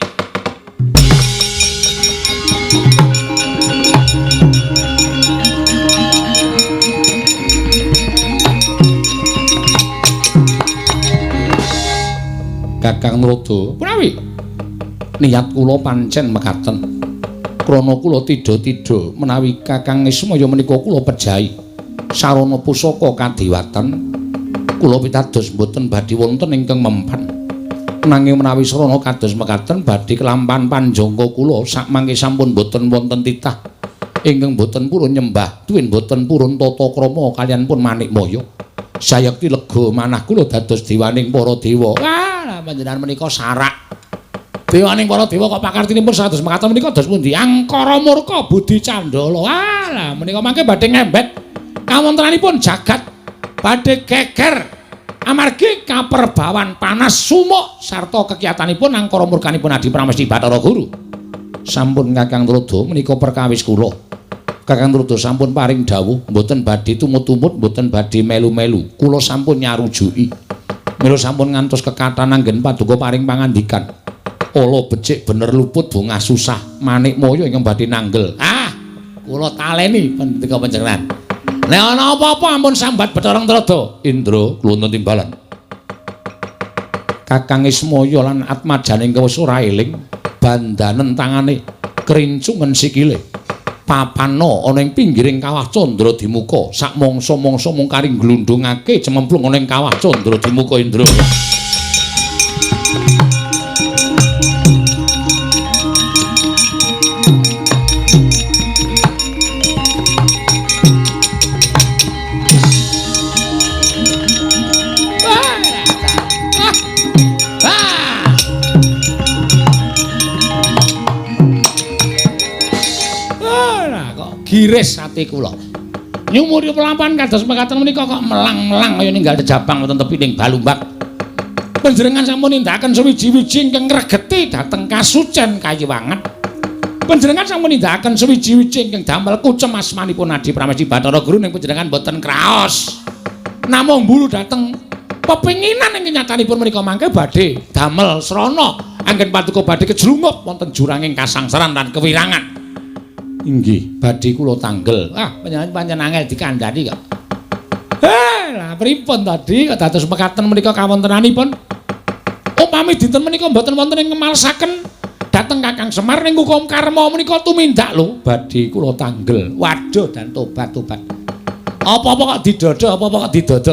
Kakang Narada, punawi niat kula pancen mekaten. Krana kula tidha-tidha menawi Kakang Ismaya menika kula pejahi sarana pusaka kadewatan, kula pitados mboten badhe wonten ingkang mempan. Nanging menawi sarana kados mekaten badhe kelampahan panjangka kula sakmangke sampun mboten wonten titah ingkang mboten purun nyembah tuwin mboten purun tata krama kaliyan pun Manikmaya. Sayekti lega manah kula dados dewaning para dewa. Wah, panjenengan menika sarak. Dewaning para dewa kok pakartinipun sados mekaten menika dos pundi? Angkara murka budi candala. Wah, menika mangke badhe ngembet kawontenanipun jagat badhe geger amargi kaperbawan panas sumuk sarta kekiyatanipun angkara murkanipun Adi Pramesti Bathara Guru. Sampun Kakang Narada menika perkawis kula. Kakang Narada sampun paring dawuh mboten badhe tumut-tumut, mboten badhe melu-melu. Kula sampun nyarujuki. Mila sampun ngantos kekathahan anggen paduka paring pangandikan. Ala becik bener luput bungah susah Manikmaya ingkang badhe nanggel. Ah, kula taleni pendika panjenengan. Nek ana apa-apa ampun sambat Bathara Narada. Indra kluntun timbalan. Kakang Ismaya lan atmajane ingkang wis ora eling, bandanen tangane, krincungen sikile. Papana ana ing pinggiring kawah Candra Dimuka, sak mangsa-mangsa mung kari glundhungake cememplung ana ing kawah Candra Dimuka Indra. Giris ati kula. Nyumuri pelampahan kados mekaten menika kok melang-melang kaya ninggal jabang wonten tepining balumbak. Panjenengan sampun nindakaken suwiji-wiji ingkang ngregeti dhateng kasucen kayiwangan. Panjenengan sampun nindakaken suwiji-wiji ingkang damel kucem asmanipun Adi Pramesti Bathara Guru ning panjenengan boten kraos. Namung mburu dhateng pepinginan ing kenyatanipun menika mangke badhe damel srana anggen paduka badhe kejlungup wonten juranging kasangsaran lan kewirangan. Inggih, badhe kula tanggel. Ah, panjenengan pancen angel dikandhani kok. Lah pripun tadi kok dados mekaten menika kawontenanipun? Upami dinten menika mboten wonten ing ngemalesaken dhateng Kakang Semar ning hukum karma menika tumindak lho badhe kula tanggel. Waduh dan tobat-tobat. Apa-apa kok didodo, apa-apa kok didodo.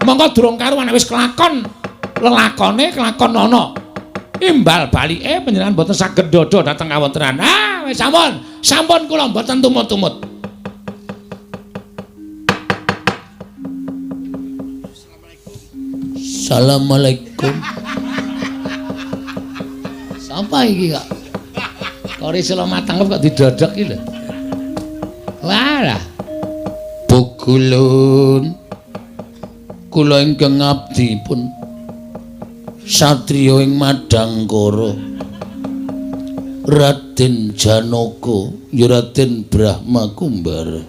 Monggo durung karuan wis kelakon lelakone kelakon ana. Imbal balike panjenengan mboten saged dodo dhateng kawontenan. Ah, wis sampun, sampun kula mboten tumut-tumut. Assalamualaikum. Sapa iki kok? Kori selo matangkep kok didodok iki lho. Walah. Pukulun. Kula ingkang abdi pun satriya ing Madangkara. Raden Janaka, ya Raden Brahma Kumbara.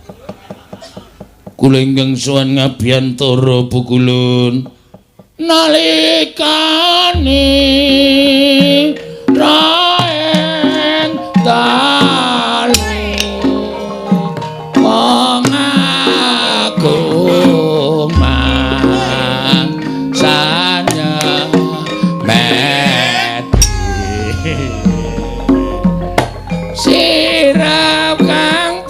Kula ingkang sowan ngabiyantara Pukulun. Nalikane raeng dalu wong agung mangsanya meti sirap kang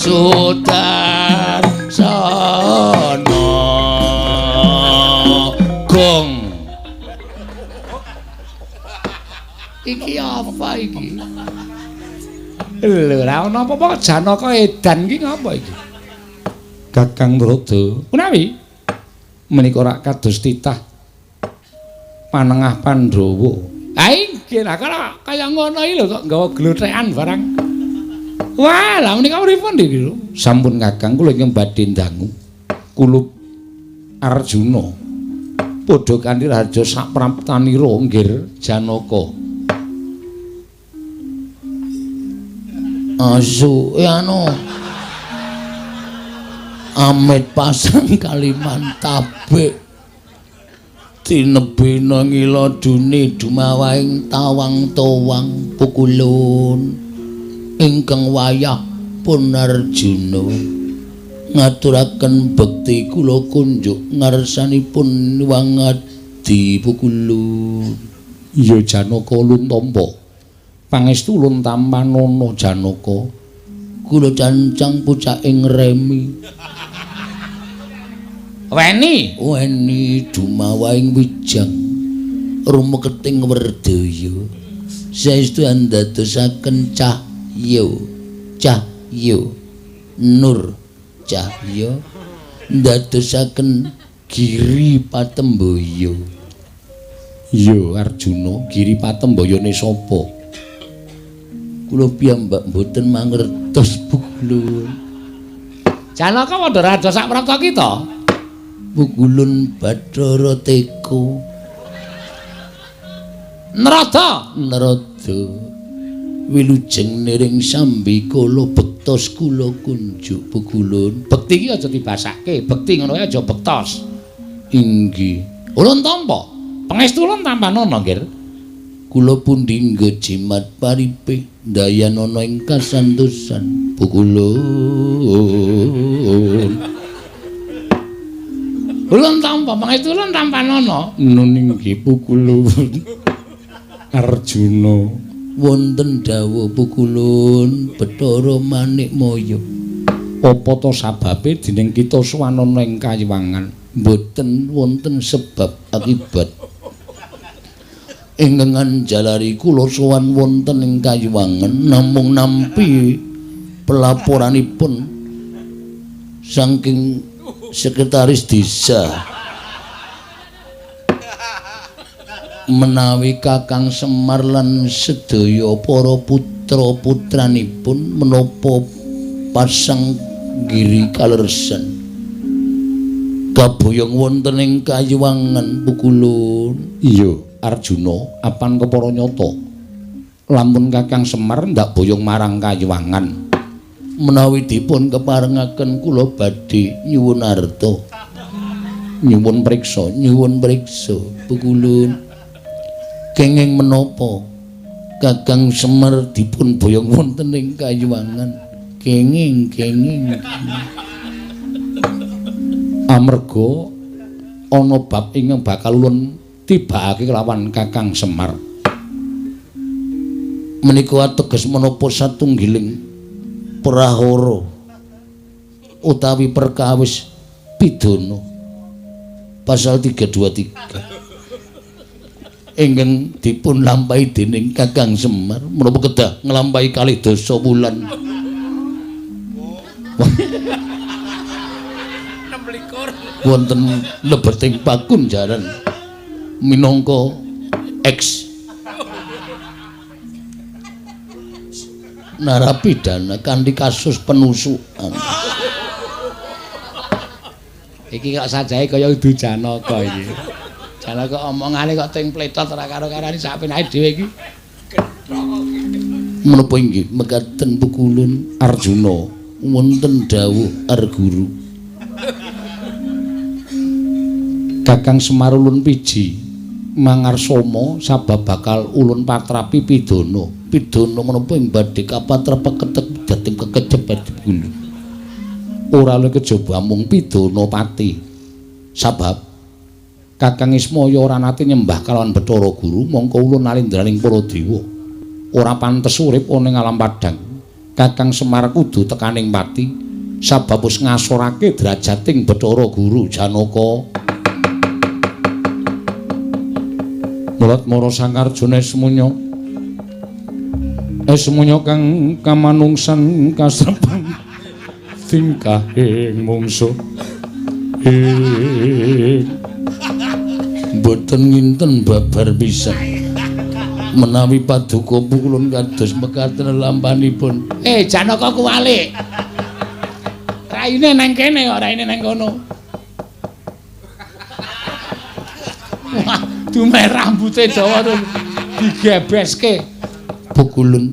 Sudarsana gong. Iki apa iki? Lho, ora ana apa-apa Janaka edan iki ngapa iki? Kakang Narada, menawi menika rak kados titah panengah Pandhawa. Ha inggih, lah kaya ngono iki lho kok nggawa glothekan barang. Wah, lah menika pripun iki lho? Sampun Kakang, kula ingkang badhe ndangu kulup Arjuna. Padha kanthi raja sapraptanira nggir Janaka. Asu anu amit pasang kaliman tabik tinebena ngila dune dumawaing tawang-tawang pukulun ingkang wayah pun Arjuna ngaturaken bekti kula kunjuk ngarsanipun wangadi pukulun. Ya Janaka ulun tampa pangestu ulun tampanana Janaka. Kula cancang pucaking remi weni weni dumawaing wijang rumeketing werdaya saestu andadosaken cahya cahya nur cahya ndadosaken giri patembaya. Ya Arjuna, giri patembayane sapa? Kula piyambak mboten mangertos Pukulun. Janaka padha raja sak prapta kita. Pukulun Bathara Teka. Narada, Narada. Wilujeng niring sambikala bektos kula kunjuk Pukulun. Bekti iki aja dibasake, bekti ngono kae aja bektos. Inggih. Ulun tampa. Pangestu ulun tampanana nggih. Kula pundi nggo jimat paripe ndayanana ing kasantosan Pukulun. Ulun tampa pangestu ulun tampanana. Nun inggih Pukulun. Arjuna wonten dawuh Pukulun Bathara Manikmaya. Apa to sababe dening kita sowanana ing kayiwangan? Mboten wonten sebab akibat. Ingkang anjalari kula sowan wonten ing kayiwangan namung nampi pelaporanipun saking sekretaris desa. Menawi Kakang Semar lan sedaya para putra-putranipun menapa pasang giri kalersan kaboyong wonten ing kayuwangan Pukulun. Iya, Arjuna, apan kepara nyata lamun Kakang Semar ndak boyong marang kayuwangan. Menawi dipun keparengaken kula badhe nyuwun arta, nyuwun priksa, nyuwun priksa Pukulun. Kenging menapa Kakang Semar dipun boyong wonten ing kayuwangan? Kenging kenging. Amarga ana bab ingkang bakal ulun tibakake kelawan Kakang Semar. Menika ateges menapa satunggiling prahara utawi perkawis pidana pasal 323 ingkang dipun lampahi dening Kakang Semar menapa kedah nglampahi kalih dasa wulan. Wonten lebeting pakunjaran minangka ex narapidana kanthi kasus penusukan. Iki kok sajae kaya udu Janaka iki. Janaka omongane kok ting pletot ora karo-karane sak penake dhewe iki. Menapa inggih mekaten Pukulun? Arjuna, wonten dawuh Arguru. Kakang Semar ulun piji mangarsama sabab bakal ulun patrapi pidana. Pidana menapa ing badhe kapatrap ketek dhateng kekecepet Pukulun? Ora luwih kejaba mung pidana pati. Sabab Kakang Ismaya ora nate nyembah kalawan Bathara Guru, mongko ulun nalindraning para dewa. Ora pantes urip ana ing alam padhang. Kakang Semar kudu tekaning pati sabab wis ngasorake drajating Bathara Guru Janaka. Mulat mara Sang Arjuna Esmunya. Esmunya kang kamanungsan kasrepan tingkahing mungsuh. Mboten nginten babar pisan. Menawi paduka Pukulun kados mekaten lampanipun. Janaka kuwalik. Raine nang kene kok raine nang kono. Wah, dumeh rambute dawa terus digebeske. Pukulun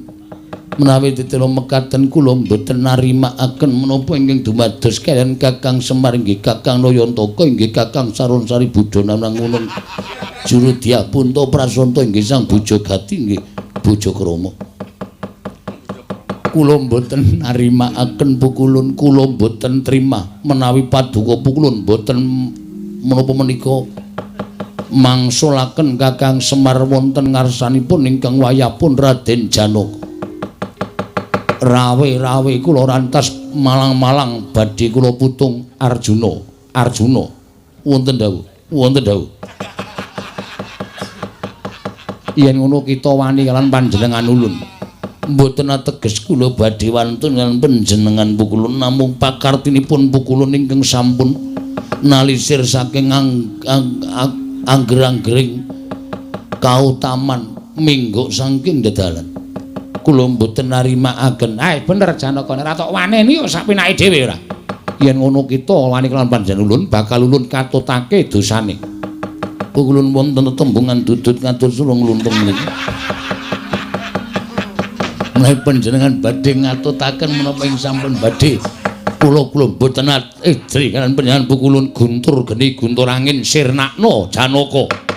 menawi ditelo mekaten kula mboten narimakaken menapa ingkang dumados kaliyan Kakang Semar inggih Kakang Nayantaka inggih Kakang Sarunsari Budana Nangunung Juru Dyah Punta Prasanta inggih Sang Bujagati inggih Bojakrama. Kula mboten narimakaken Pukulun, kula mboten trima menawi paduka Pukulun mboten menapa menika mangsulaken Kakang Semar wonten ngarsanipun ingkang wayahpun Raden Janaka. Rawe-rawe kula rantas malang-malang badhe kula putung Arjuna. Arjuna wonten dawuh, wonten dawuh. Yen ngono kita wani kalian panjenengan ulun. Mboten ateges kula badhe wantun kalian panjenengan Pukulun, namung pakartinipun Pukulun ingkang sampun nalisir saking angger-anggering kautaman mingguk saking dedalan. Kula mboten narimakaken. Ae bener Janaka, nek ora tok waneni kok sak penake dhewe ora. Yen ngono kita wani kelawan panjenengan ulun bakal ulun katutake dosane. Pukulun wonten tetembungan dudut ngatur sulung luntung niki. Menawi panjenengan badhe ngatutaken menapa ing sampun badhe kula mboten ejri kalian panjenengan Pukulun guntur geni guntur angin sirnakno Janaka.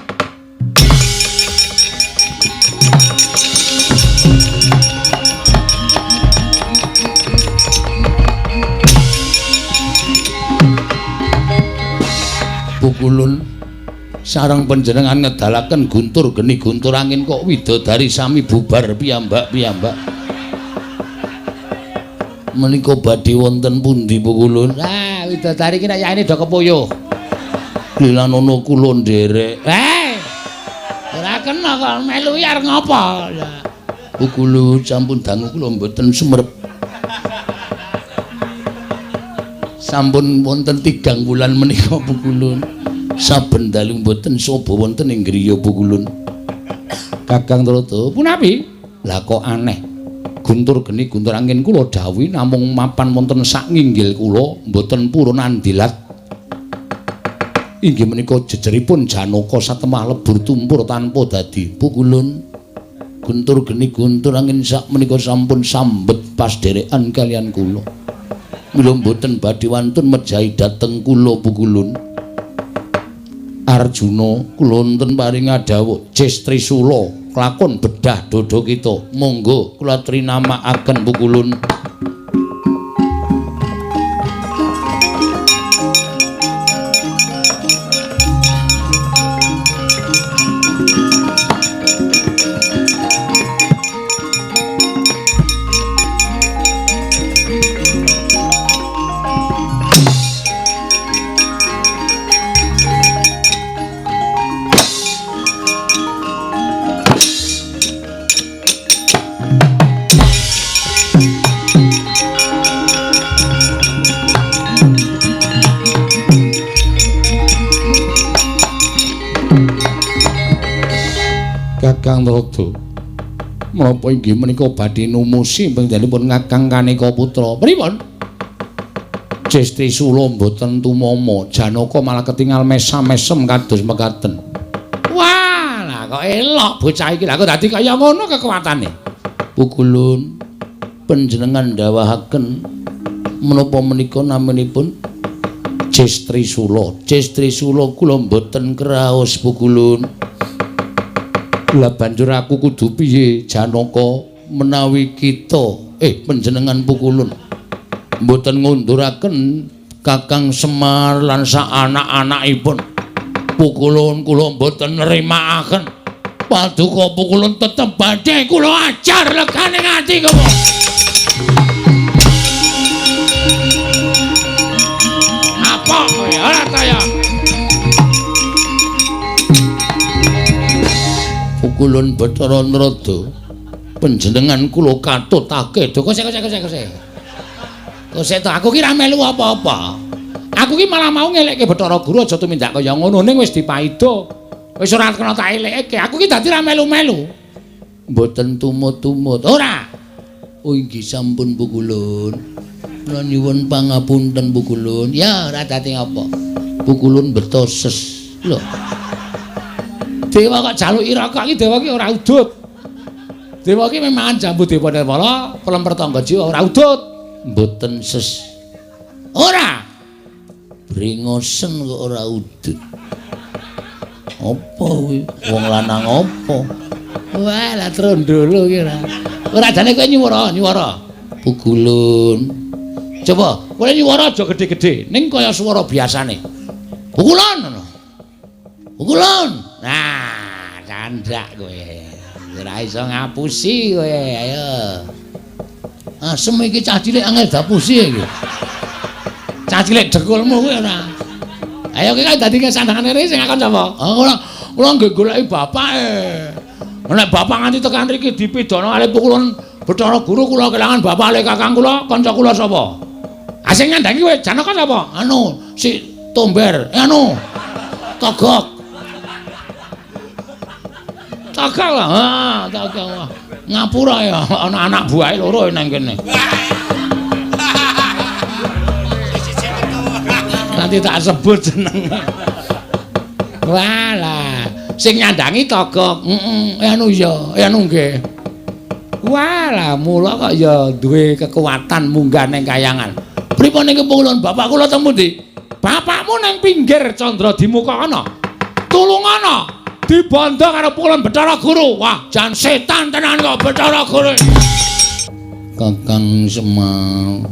Pukulun sareng panjenengan ngedalaken guntur geni guntur angin kok widodari sami bubar piyambak-piyambak. Menika badhe wonten pundi Pukulun? Ah, widodari iki nek yaene do kepuyuh. Lilanono kula nderek. Ora kena kok melu arep ngopo? Pukulun sampun dangu kula mboten sumerep. Sampun wonten 3 wulan menika Pukulun. Saben dalu mboten soba wonten ing griya Pukulun. Kakang Trada, punapi? Lah kok aneh. Guntur geni guntur angin kula dawuhi namung mapan wonten sak nginggil kula mboten purun andilat. Inggih menika jejeripun Janaka satemah lebur tumpur tanpa dadi. Pukulun, guntur geni guntur angin sak menika sampun sambet pasdherekan kalian kula. Mila mboten badhe wantun mejahi dhateng kula Pukulun. Arjuna kula wonten paring dawuh Jes Trisula kelakon bedah dada kita. Monggo kula trinamakaken Pukulun. Kakang Trada, menapa inggih menika badhe numusi panjenenganipun Kakang Kaneka Putra? Pripun? Jes Trisula mboten tumama, Janaka malah ketingal mesam-mesem kados mekaten. Wah, lah kok elok bocah iki. Lah kok dadi kaya ngono kekuatane. Pukulun, panjenengan ndawahaken menapa menika naminipun Jes Trisula? Jes Trisula kula mboten kraos Pukulun. Lah banjur aku kudu piye Janaka menawi kita panjenengan Pukulun mboten ngunduraken Kakang Semar lan sak anak-anakipun. Pukulun kula mboten nrimakaken. Paduka Pukulun tetep badhe kula ajar legane ati kula. Apa kowe ora ta ya? Pukulun Bathara Narada, panjenengan kula katutake. Kosek kosek kosek kosek. Kosek to aku ki ra melu apa-apa. Aku ki malah mau ngelekke Bathara Guru aja tumindak kaya ngono ning wis dipaida. Wis ora kena tak elekke. Aku ki dadi ra melu-melu. Mboten tumut-tumut. Ora. Oh inggih sampun Pukulun. Kula nyuwun pangapunten Pukulun. Ya ora dadi apa. Pukulun beto ses. Lho. Dewa kok jaluki rokok iki dewa ki ora udut. Dewa ki memang jambu dewa nirmala, pelemper tangga jiwa ora udut. Mboten ses. Ora. Brengosen kok ora udut. Apa kuwi? Wong lanang apa? Wah, lah trondolo iki ora. Ora jane kowe nyuwara, nyuwara. Pukulun. Coba, kowe nyuwara aja gedhe-gedhe, ning kaya swara biasane. Pukulun ngono. Pukulun. Nah, candak kowe. Ora iso ngapusi kowe, ayo. Asem iki cah cilik angel dapusi iki. Cah cilik dekulmu kowe ora. Ayo iki dadi sandangane rene sing akon sapa? Oh, kula kula nggih goleki bapake. Nek bapak nganti tekan mriki dipidana kalih Pukulun Bathara Guru kula kelangan bapak kalih kakang kula, kanca kula sapa? Ah sing ngandhangi kowe Janaka sapa? Anu, si Tomber, anu. Togok. Togok lah, ha, togok. Ngapura ya, ana anak buahe loro nang kene. Nanti tak sebut jenenge. Walah, sing nyandangi Togok. Heeh, anu ya, anu nggih. Walah, mula kok ya duwe kekuatan munggah ning kayangan. Pripun niki Pukulun, bapak kula teng pundi? Bapakmu nang pinggir Candra Dimuka ana. Tulungana. Dibondo karo Pukulun Bathara Guru. Wah, jan setan tenan kok Bathara Guru. Kakang Semar.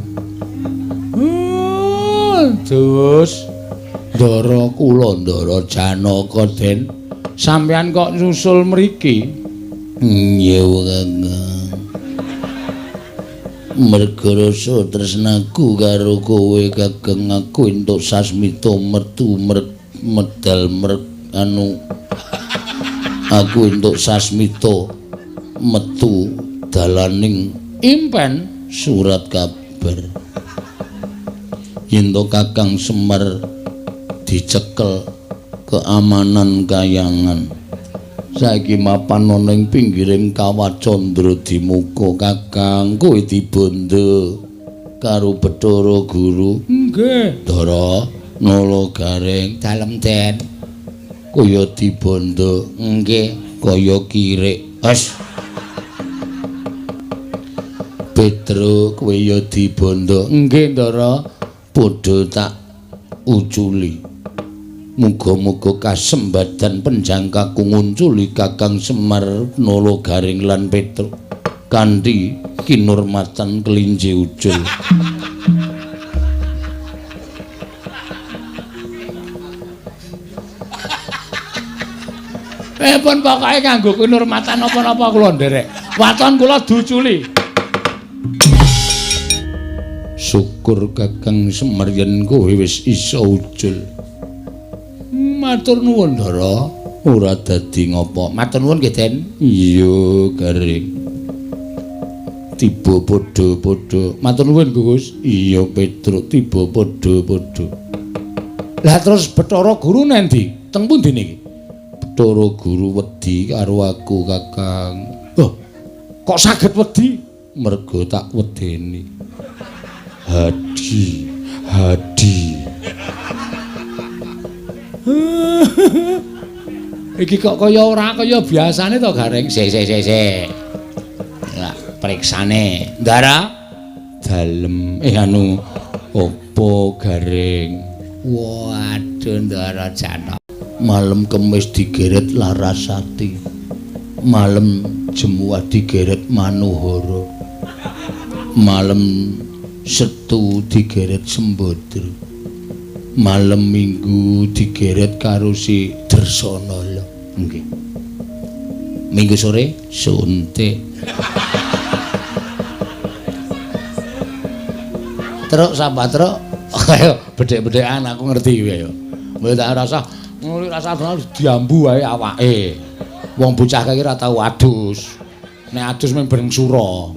Dus ndara kula ndara Janaka Den. Sampeyan kok nyusul mriki? Nggih, Kakang. Merga rasa tresnaku karo kowe Kakang, aku entuk sasmita metu medal anu aku entuk sasmita metu dalaning impen surat kabar. Yen to Kakang Semar dicekel Keamanan kayangan. Saiki mapan ana ing pinggiring Kawah Candra Dimuka, Kakang. Kowe dibondo karo Bathara Guru. Nggih. Ndara Nala Gareng dalem Den. Kaya dibondo. Nggih, kaya kirik. Wes. Petro kowe ya dibondo. Nggih, Ndara. Padha tak uculi. Muga-muga kasembadan penjangkaku ngunculi Kakang Semar Nala Gareng lan Petro kanthi kinurmatan kelinci ucul. Pun pokoke kanggo kinurmatan napa-napa kula nderek. Waton kula duculi. Syukur Kakang Semar yen kowe wis iso ucul. Matur nuwun, Ndara. Ora dadi ngopo. Matur nuwun nggih, Den. Iya, Gareng. Tiba padha-padha. Matur nuwun, Gus. Iya, Petruk, tiba padha-padha. Lah terus Bathara Guru nendi? Teng pundi niki? Bathara Guru wedi karo aku, Kakang. Loh, kok saged wedi? Mergo tak wedeni. Hadi, hadi. Iki kok kaya ora kaya biasane to, Gareng? Sik sik sik sik. Lah, periksane. Ndara dalem anu opo Gareng? Waduh, Ndara jana. Malem Kemis digeret Larasati. Malem Jemuah digeret Manohara. Malem Setu digeret Sembadra. Malem Minggu digeret karo si Dresanala. Nggih. Minggu sore suntik. Truk sapa truk? Ayo bedhek-bedhekan aku ngerti kuwi ya. Mbok tak rasa ngono rasa diambu wae awake. Wong bocah kae ora tau adus. Nek adus mung bareng sura.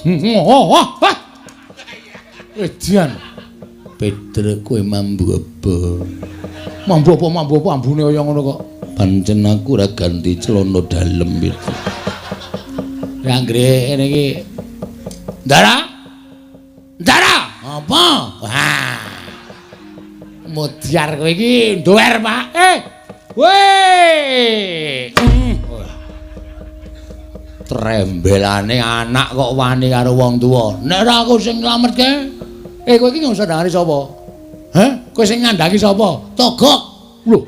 Oh, wah. Edian. Petruk kowe mambu apa? Mambu apa mambu apa ambune kaya ngono kok. Pancen aku ora ganti celana dalem itu. Ya anggere ngene iki. Ndara. Ndara, apa? Wah. Mudyar kowe iki nduwer, Pak. Weh. Trembelane anak kok wani karo wong tuwa. Nek ora aku sing nglametke. Kowe iki ngusah ndangani sapa? Heh, kowe sing ngandhaki sapa? Togok. Lho.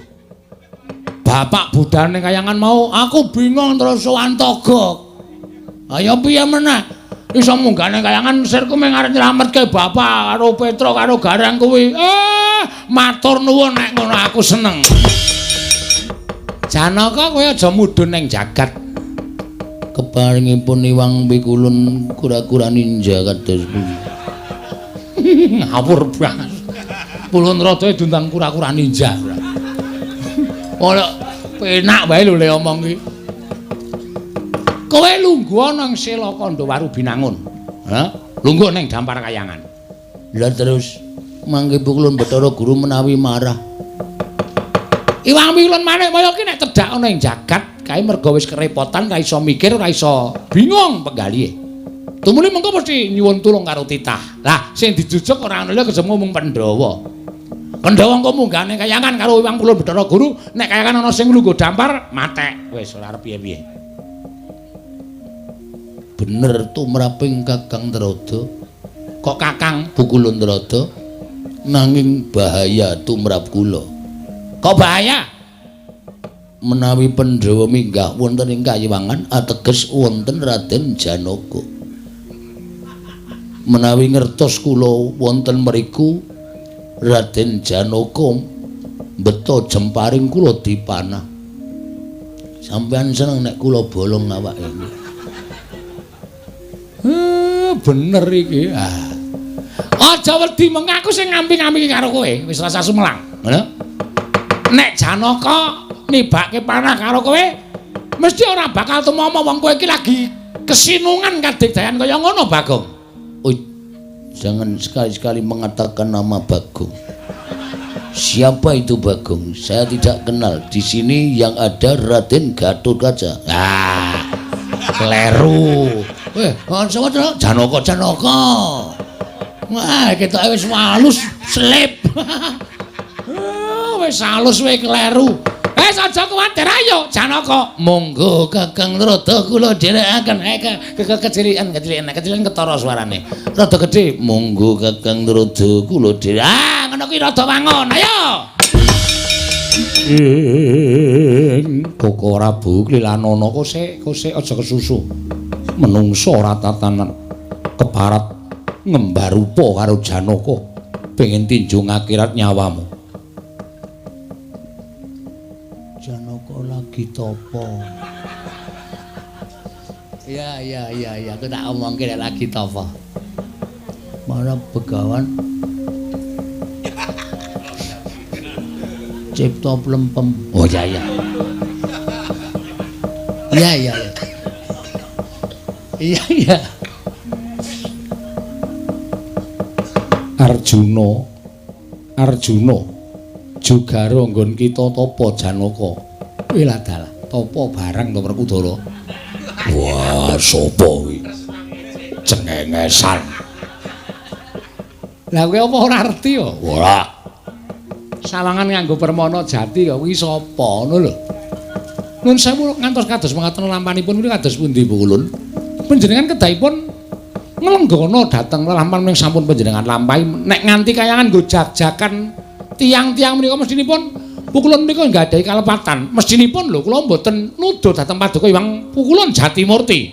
Bapak budane kayangan mau, aku bingung terus sowan Togok. Ayo piye meneh? Iso munggah ning kayangan sirku mung arep nyelametke bapak karo Petro karo Gareng kuwi. Matur nuwun nek ngono aku seneng. Janaka kowe aja mudhun ning jagat. Keparingipun Iwang Pikulun kura-kura ninja kados pundi? Ngawur banget. Pulun Rada diundang kura-kura ninja. Ora penak wae lho le omong iki. Kowe lungguh nang Sela Kandhawaru Binangun. Ha? Lungguh ning Dampar Kayangan. Lah terus mangke Pikulun Bathara Guru menawi marah. Iwang Pikulun Manikmaya ki nek tedhak ana ing jagat kae merga wis kerepotan, ora iso mikir, ora iso bingung penggalihe. Tumuli mengko mesti nyuwun tulung karo titah. Lah sing dijujuk ora ana liya kejaba mung Pandhawa. Pandhawa engko munggah ning kayangan karo Iwang Pikulun Bathara Guru, nek kayangan ana sing lungguh dampar, matek. Wis ora arep piye-piye. Bener tumraping Kakang Trada. Kok Kakang Pukulun Trada? Nanging bahaya tumrap kula. Kok bahaya? Menawi Pandhawa minggah wonten ing kayiwangan ateges wonten Raden Janaka. Menawi ngertos kula wonten mriku Raden Janaka mbeta jemparing kula dipanah. Sampeyan seneng nek kula bolong awake. Bener iki. Ah. Aja wedi meng aku sing ngamping-ampingi karo kowe, wis rasa sumelang. Ngono. Nek Janaka nibake panah karo kowe, mesti ora bakal tumama wong kowe iki lagi kesinungan kadigdayan kaya ngono, Bagong. Oh, jangan sekali-sekali mengatakan nama Bagong. Siapa itu Bagong? Saya tidak kenal. Di sini yang ada Raden Gatotkaca. Ah, kleru. Sapa to? Janaka, Janaka. Wah, ketoke wis halus slip. Wis halus wis kleru. Aja kuwatir ayo Janaka. Monggo Kakang Narada kula dherekaken. Kecilikan, kecilikan, kecilikan ketara suarane. Rada gedhe. Monggo Kakang Narada kula dherek. Ah, ngono kuwi rada wangun. Ayo. Ing Koko Prabu klilanana kosek kosek aja kesusu. Menungsa ora tatanan keparat ngembar rupa karo Janaka pengen tinjung akhirat nyawamu. Janaka lagi tapa. Ya ya ya ya, aku tak omongke nek lagi tapa. Marang begawan cipta plempem. Oh ya ya. Ya ya ya. Iya iya. Arjuna, Arjuna jugara nggon kita tapa Janaka. Wilah dalah, tapa barang to Werkudara. Wah, sapa kuwi? Cengengesan. Lah kowe apa ora ngerti ya? Ora. Sawangan nganggo permana jati kok kuwi sapa ngono lho. Nuwun sewu ngantos kados mengaten lampanipun punika kados pundi Bu Kulun? Panjenengan kedahipun nglenggana dhateng lelampahan ing sampun panjenengan lampahi nek nganti kayangan nggo jag-jagan tiang-tiang menika mestinipun Pukulun menika nggadahi kalepatan. Mestinipun lho kula mboten nuduh dhateng Paduka Hyang Pukulun Jatimurti.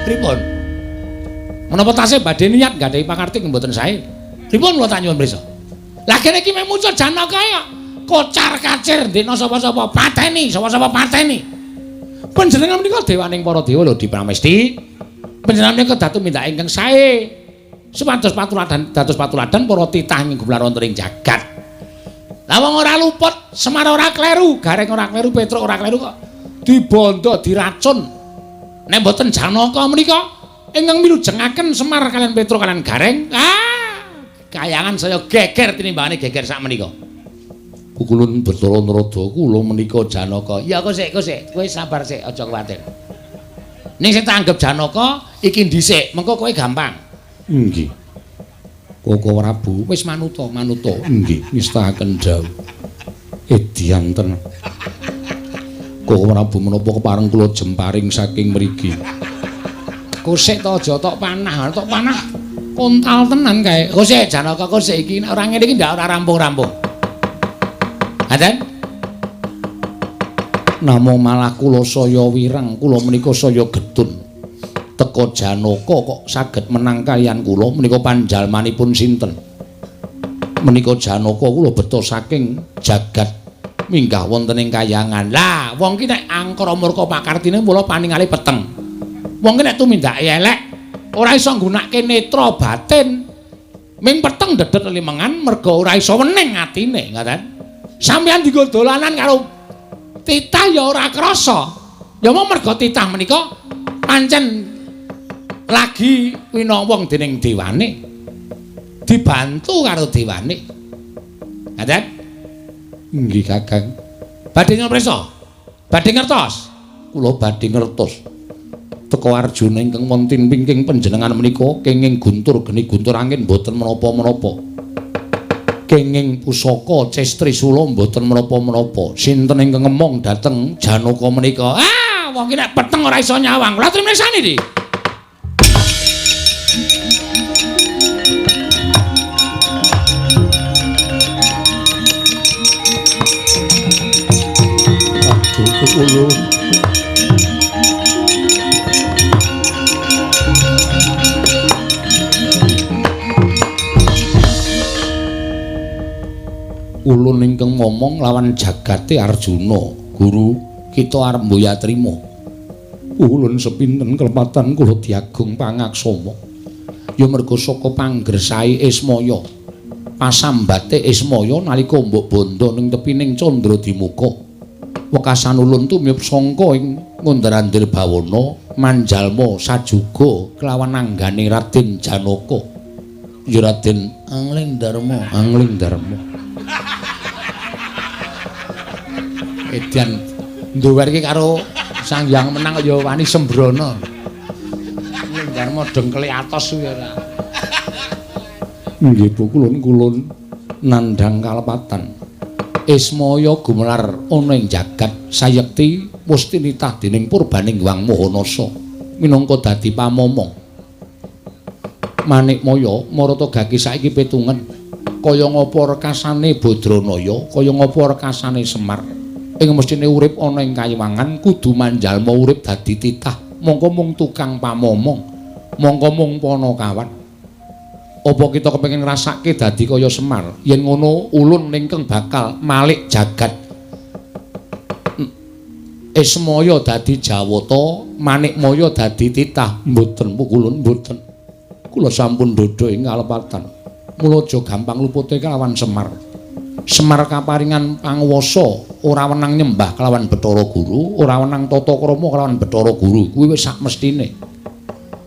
Pripun? Menapa tasih badhe niat nggadahi pakarti mboten sae? Pripun kula tak nyuwun prisa? Lah kene iki meh muncul Janaka ya. Kocar-kacir ndekno sapa-sapa pateni, sapa-sapa pateni. Panjenengan menika dewaning para dewa lho Dipramesti. Panjenengan menika datu mindak ingkang sae. Supados patuladan dados patuladan para titah ing gumelar wonten ing jagat. Lah wong ora luput, Semar ora kleru, Gareng ora kleru, Petruk ora kleru kok dibondo diracun. Nek mboten Janaka menika ingkang milujengaken Semar kalian Petruk kalian Gareng, kayangan saya geger tinimbangane geger sak menika. Pukulun Bathara Narada kula menika Janaka. Ya kok sik, kok sik, kowe sabar sik, aja kuwatir. Ning sing tak anggap Janaka iki dhisik, mengko kowe gampang. Nggih. Koko Prabu wis manuta, manuta. Nggih, nistakaken dawuh. Edian tenan. Koko Prabu menapa kepareng kula jemparing saking mriki. Kosik to aja tok panah, tok panah kontal tenan kae. Kosik Janaka kosik iki nek ora ngene iki ndak ora rampung-rampung. Aden? Namung malah kula saya wireng, kula menika saya getun. Teka Janaka kok saged menang kaliyan kula menika panjalmanipun sinten? Menika Janaka kula beto saking jagat minggah wonten ing kayangan. Lah, wong ki nek angkara murka pakartine mula paningale peteng. Wong ki nek tumindake elek ora iso nggunakake netra batin. Ming peteng dedet limengan merga ora iso wening atine, ngaten. Sampeyan dienggo dolanan karo titah ya ora krasa. Ya mung merga titah menika pancen lagi winowong dening dewane. Dibantu karo dewane. Ngaten? Nggih, Kakang. Badhe nyuwun prisa? Badhe ngertos? Kula badhe ngertos. Teka Arjuna ingkang wonten wingking panjenengan menika kenging guntur geni guntur angin mboten menapa-menapa. Kenging pusaka Cestrisula mboten menapa-menapa. Sinten ingkang ngemong dhateng Janaka menika? Ah, wong ki nek peteng ora iso nyawang. Kula trimresani iki. Aduh, ulun. Ulun ingkang momong lawan jagate Arjuna, guru kita arep mboya trima. Ulun sepinten kelepatan kula diagung pangaksama. Ya merga saka panggersahe Ismaya. Pasambate Ismaya nalika mbok bondo ning tepining Candra Dimuka. Wekasan ulun tumiyup sangka ing ngundar-andir bawana manjalma sajuga kelawan anggane Raden Janaka. Ya Raden Angling Darma, Angling Darma. Edan nduwer iki karo Sang Hyang Menang ya wani sembrono. Angling Darma dengkele atos kuwi ora. Nggih Bu, kulun nandhang kalepatan. Ismaya gumelar ana ing jagat sayekti wis tinitah dening purbaning Hyang Mahanasa minangka dadi pamomong. Manikmaya marata gaki saiki pitungen kaya ngapa rekasane Badranaya, kaya ngapa rekasane Semar. Ing mesthine urip ana ing kayiwangan kudu manjalma urip dadi titah, mongko mung tukang pamomong, mongko mung panakawan. Apa kita kepengin ngrasake dadi kaya Semar? Yen ngono ulun ingkang bakal malik jagat. Ismaya dadi Jawata, Manikmaya dadi titah. Mboten pukulun, mboten. Kula sampun ndhodha ing kalepatan. Mula aja gampang lupute kelawan Semar. Semar kaparingan panguwasa ora wenang nyembah kelawan Bathara Guru, ora wenang tata krama kelawan Bathara Guru. Kuwi wis sak mestine.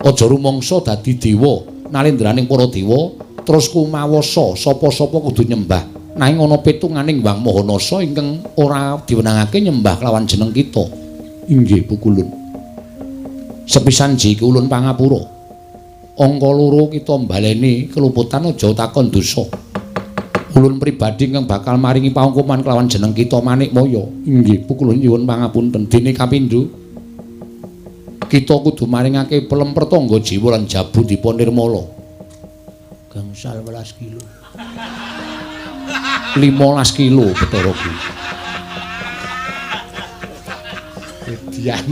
Aja rumangsa dadi dewa nalendraning para dewa terus kumawasa sapa-sapa kudu nyembah. Nanging ana pitunganing Hyang Mahanasa ingkang ora diwenangake nyembah kelawan jeneng kita. Inggih pukulun. Sepisan jiki ulun pangapura. Angka loro kita mbaleni keluputan aja takon dosa. Ulun pribadi ingkang bakal maringi panghukuman kelawan jeneng kita Manikmaya. Inggih pukulun nyuwun pangapunten. Dene kapindho kita kudu maringake pelem pertangga jiwa lan jabu dipa nirmala. Gangsal welas kilo. 15 kilo Bathara Guru. Edian.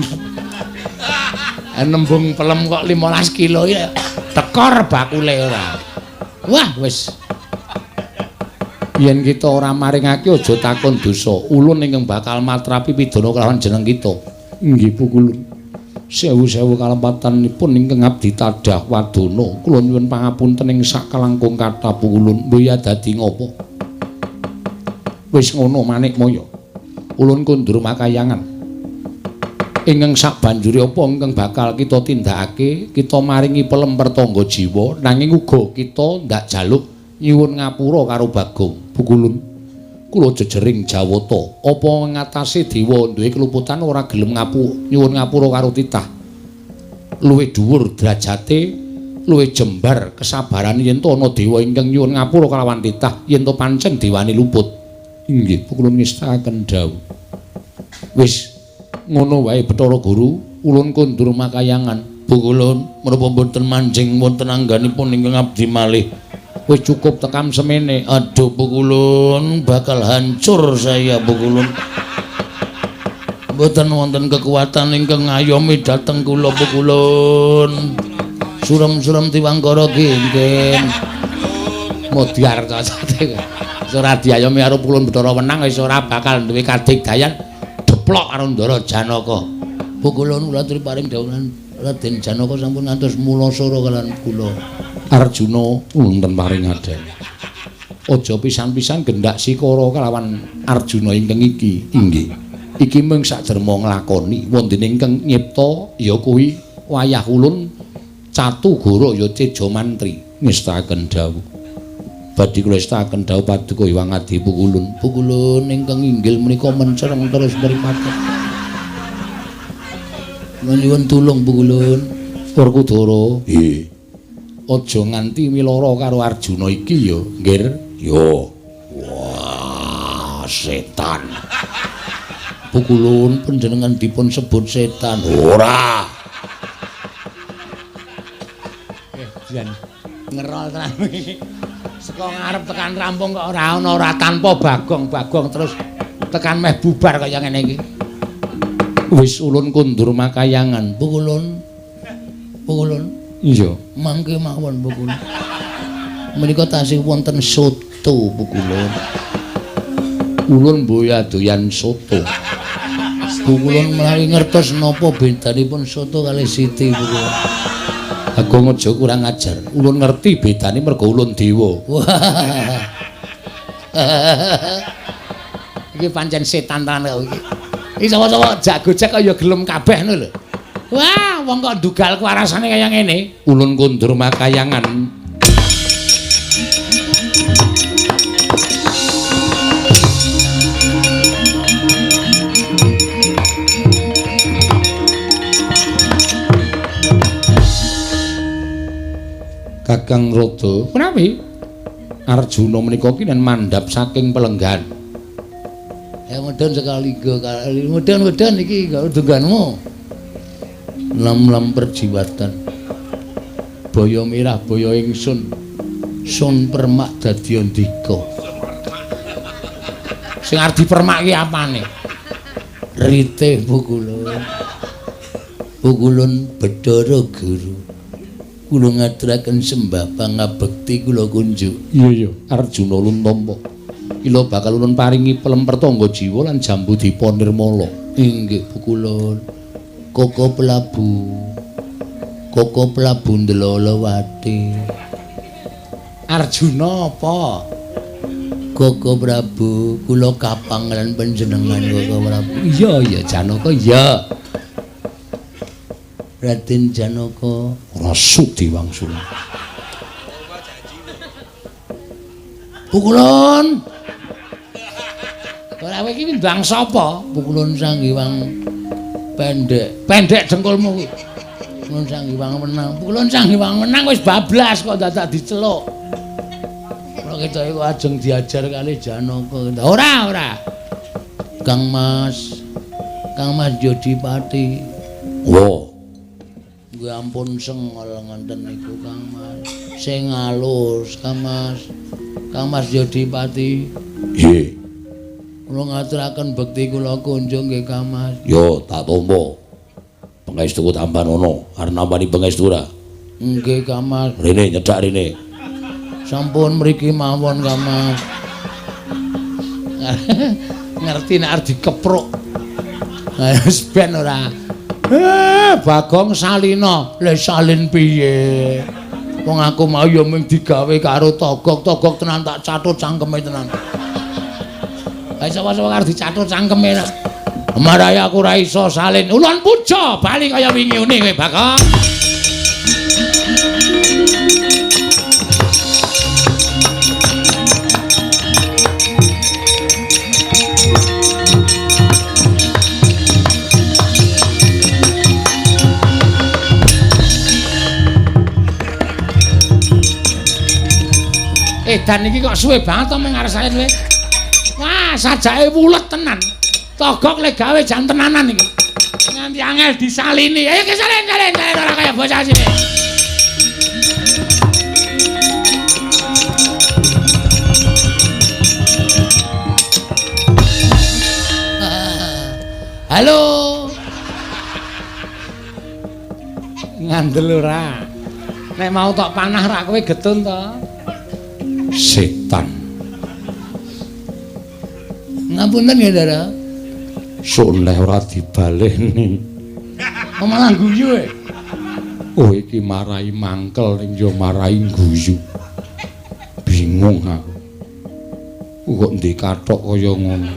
Nembung pelem kok 15 kilo iki tekor bakule ora. Wah wis. Yen kita ora maringake aja takon dosa. Ulun ingkang bakal matrapi pidana kelawan jeneng kita. Inggih pukulun. Sewu-sewu kalepatanipun ingkang abdi tadah wadana. Kula nyuwun pangapunten ing sakalangkung kathah pukulun. Mbuya dadi ngopo? Wis ngono Manikmaya. Ulun kundur makayangan. Ingkang sabanjure apa ingkang bakal kita tindakake, kita maringi pelem pertangga jiwa, nanging uga kita ndak jaluk nyuwun ngapura karo Bagong. Pukulun. Kula jejering Jawata, apa ngatasé dewa duwe keluputan ora gelem nyuwun ngapura karo titah. Luwih dhuwur derajate, luwih jembar kesabaran yen to ana dewa ingkang nyuwun ngapura kalawan titah, yen to pancen dewane luput. Inggih, pukulun ngestakaken dawuh. Wis ngono wae Bathara Guru, ulun kundur makayangan. Pukulun menapa mboten manjing wonten angganipun ingkang abdi malih. Wis cukup tekam semene. Aduh pukulun, bakal hancur saya pukulun. Mboten wonten kekuatan ingkang ngayomi dhateng kula pukulun. Surem-surem tiwangkara nggih. Modyar cacate. Ora diayomi karo pukulun Bathara Wenang wis ora bakal duwe kadigdayan. Deplok karo Ndara Janaka. Pukulun kula aturi paring dawuh Raden Janaka sampun ngantos mulasara kalian kula. Arjuna wonten paring adhene. Aja pisan-pisan gendak sikara kalawan Arjuna ingkang iki. Inggih. Iki mung saderma nglakoni wondene ingkang nyipta ya kuwi wayah ulun Catugara ya Teja Mantri. Ngestakaken dawuh. Badhe kula estakaken dawuh paduka Hyang Adi Pukulun. Pukulun ingkang inggil menika mencereng terus mripate. Nyuwun tulung Pukulun. Werkudara. Nggih. Aja nganti milara karo Arjuna iki ya, Nggir. Yo. Wah, setan. Pukulun panjenengan dipun sebut setan. Ora. Jan ngerol tenan iki. Saka ngarep tekan rampung kok ora ana ora tanpa bagong-bagong terus tekan meh bubar kaya ngene iki. Wis ulun kundur makayangan. Pukulun. Pukulun. Iya, mangke mawon Pukulun. Menika tasih wonten soto Pukulun. Ulun mboya doyan soto. Pukulun menawi ngertos napa bedanipun soto kalih siti Pukulun. Agung aja kurang ajar. Ulun ngerti bedane mergo ulun dewa. Iki pancen setan tenan kok iki. Iki sapa-sapa jak gojek kaya gelem kabeh ngono lho. Wah, wong kok ndugal kuarasane kaya ngene. Ulun kondur makayangan. Kakang Rada, Menawi Arjuna menika kinen mandhap saking pelenggan. Ya mudhun sekali go, mudhun-mudhun iki dungganmu. Lam-lam perjiwatan. Boyo mirah boyo ingsun. Sun permak dadi andika. Sing arep dipermak ki apane? Rite pukulun. Pukulun Bathara Guru. Kula ngaturaken sembah pangabekti kula kunjuk. Iya iya, Arjuna ulun tampa. Kila bakal ulun paringi pelem pertangga jiwa lan jambu dipa nirmala. Inggih pukulun. Koko Prabu. Koko Prabu Ndlolowati. Arjuna apa? Koko Prabu, kula kapang lan panjenengan Koko Prabu. Iya iya Janaka iya. Raden Janaka ora sudi wangsul. Pukulun. Ora kowe iki ndang sapa? Pukulun Sang Hyang Pendek. Pendek dengkulmu kuwi. Pukulun Sang Hyang Wenang. Pukulun Sang Hyang Wenang wis bablas kok dadak diceluk. Ora ketoke kok ajeng diajar kali Janaka. Ora, ora. Kang Mas. Kang Mas Jodipati. Wo. Nggih ampun sengol ngoten niku Kang Mas. Sing alus Kang Mas. Kang Mas Jodipati. Nggih. Kula ngaturaken bekti kula kunjung nggih Kang Mas. Yo tak tampa. Pangestuku tambanono, arep nampani pangestu ora? Nggih Kang Mas. Rene nyedak rene. Sampun mriki mawon Kang Mas. Ngerti nek arep dikepruk. Wis ben ora. Bagong Salina, lha salin piye? Wong aku mau ya mung digawe karo togok, togok tenan tak catut cangkeme tenan. Lah sapa-sapa karo dicatut cangkeme ta. Marai aku ora iso salin. Ulun puja bali kaya wingi uni kowe Bagong. Edan iki kok suwe banget to mung ngarep kowe. Wah, sajake wulet tenan. Togok le gawe jan tenanan iki. Nganti angel disalini. Ayo ke salin, salin, salin ora kaya bocah sini. Halo. Ngandel ora? Nek mau tok panah rak kowe getun to? Setan. Ngapunten ya, Ndara. Soleh ora dibaleni. Kok malah guyu e. Oh iki marai mangkel ning yo marai guyu. Bingung aku. Kok ndek kathok kaya ngono.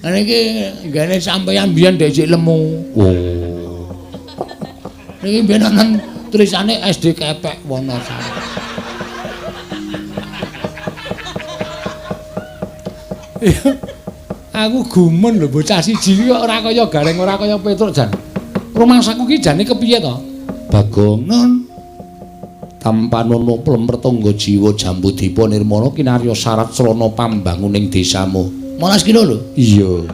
Niki nggene sampeyan biyen ndek sik lemu. Oh. Niki biyen wonten tulisane SD Kepek Wonosari. Aku gumun lho bocah siji iki kok ora kaya Gareng, ora kaya Petruk jan. Rumangsaku ki jane kepiye to? Bagong non tampanono plempertangga jiwa jambu dipa nirmala kinarya syarat srana pambanguning desamu. 15 kilo lho. Iya.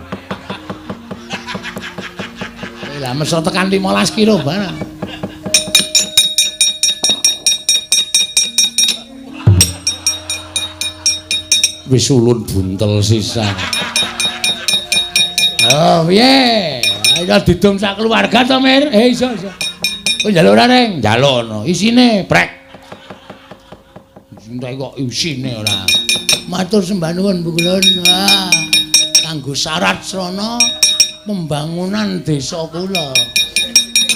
Lah mesra tekan 15 kilo barang. Wis ulun buntel sisan. Oh, piye? Ayo didum sak keluarga to, Mir? Iso, iso. Kowe njaluk ora, Reng? Njaluk no. Isine brek. Entek kok isine ora. Matur sembah nuwun, Bu Kulun. Wah, kanggo syarat srana pembangunan desa kula.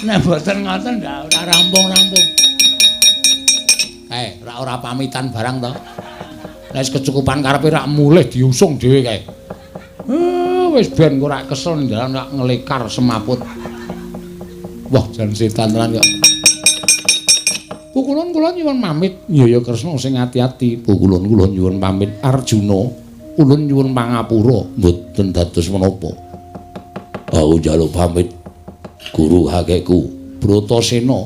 Nek mboten ngoten ndak ora rampung-rampung. Ora pamitan barang to. Nek wis kecukupan karepe rak mulih diusung dhewe kae. Wis ben kok rak kesel ning dalan rak ngelekar semaput. Wah, jan setan tenan kok. Pukulun kula nyuwun pamit. Ya ya Kresna sing ati-ati. Pukulun kula nyuwun pamit Arjuna. Ulun nyuwun pangapura mboten dados menapa. Aku njaluk pamit guru kakekku Bratasena.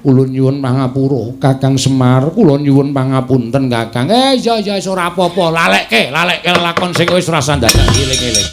Ulun nyuwun pangapura Kakang Semar, kula nyuwun pangapunten Kakang. Iya iya wis ora apa-apa, lalekke, lalekke lelakon sing wis rasa dadak eling-eling.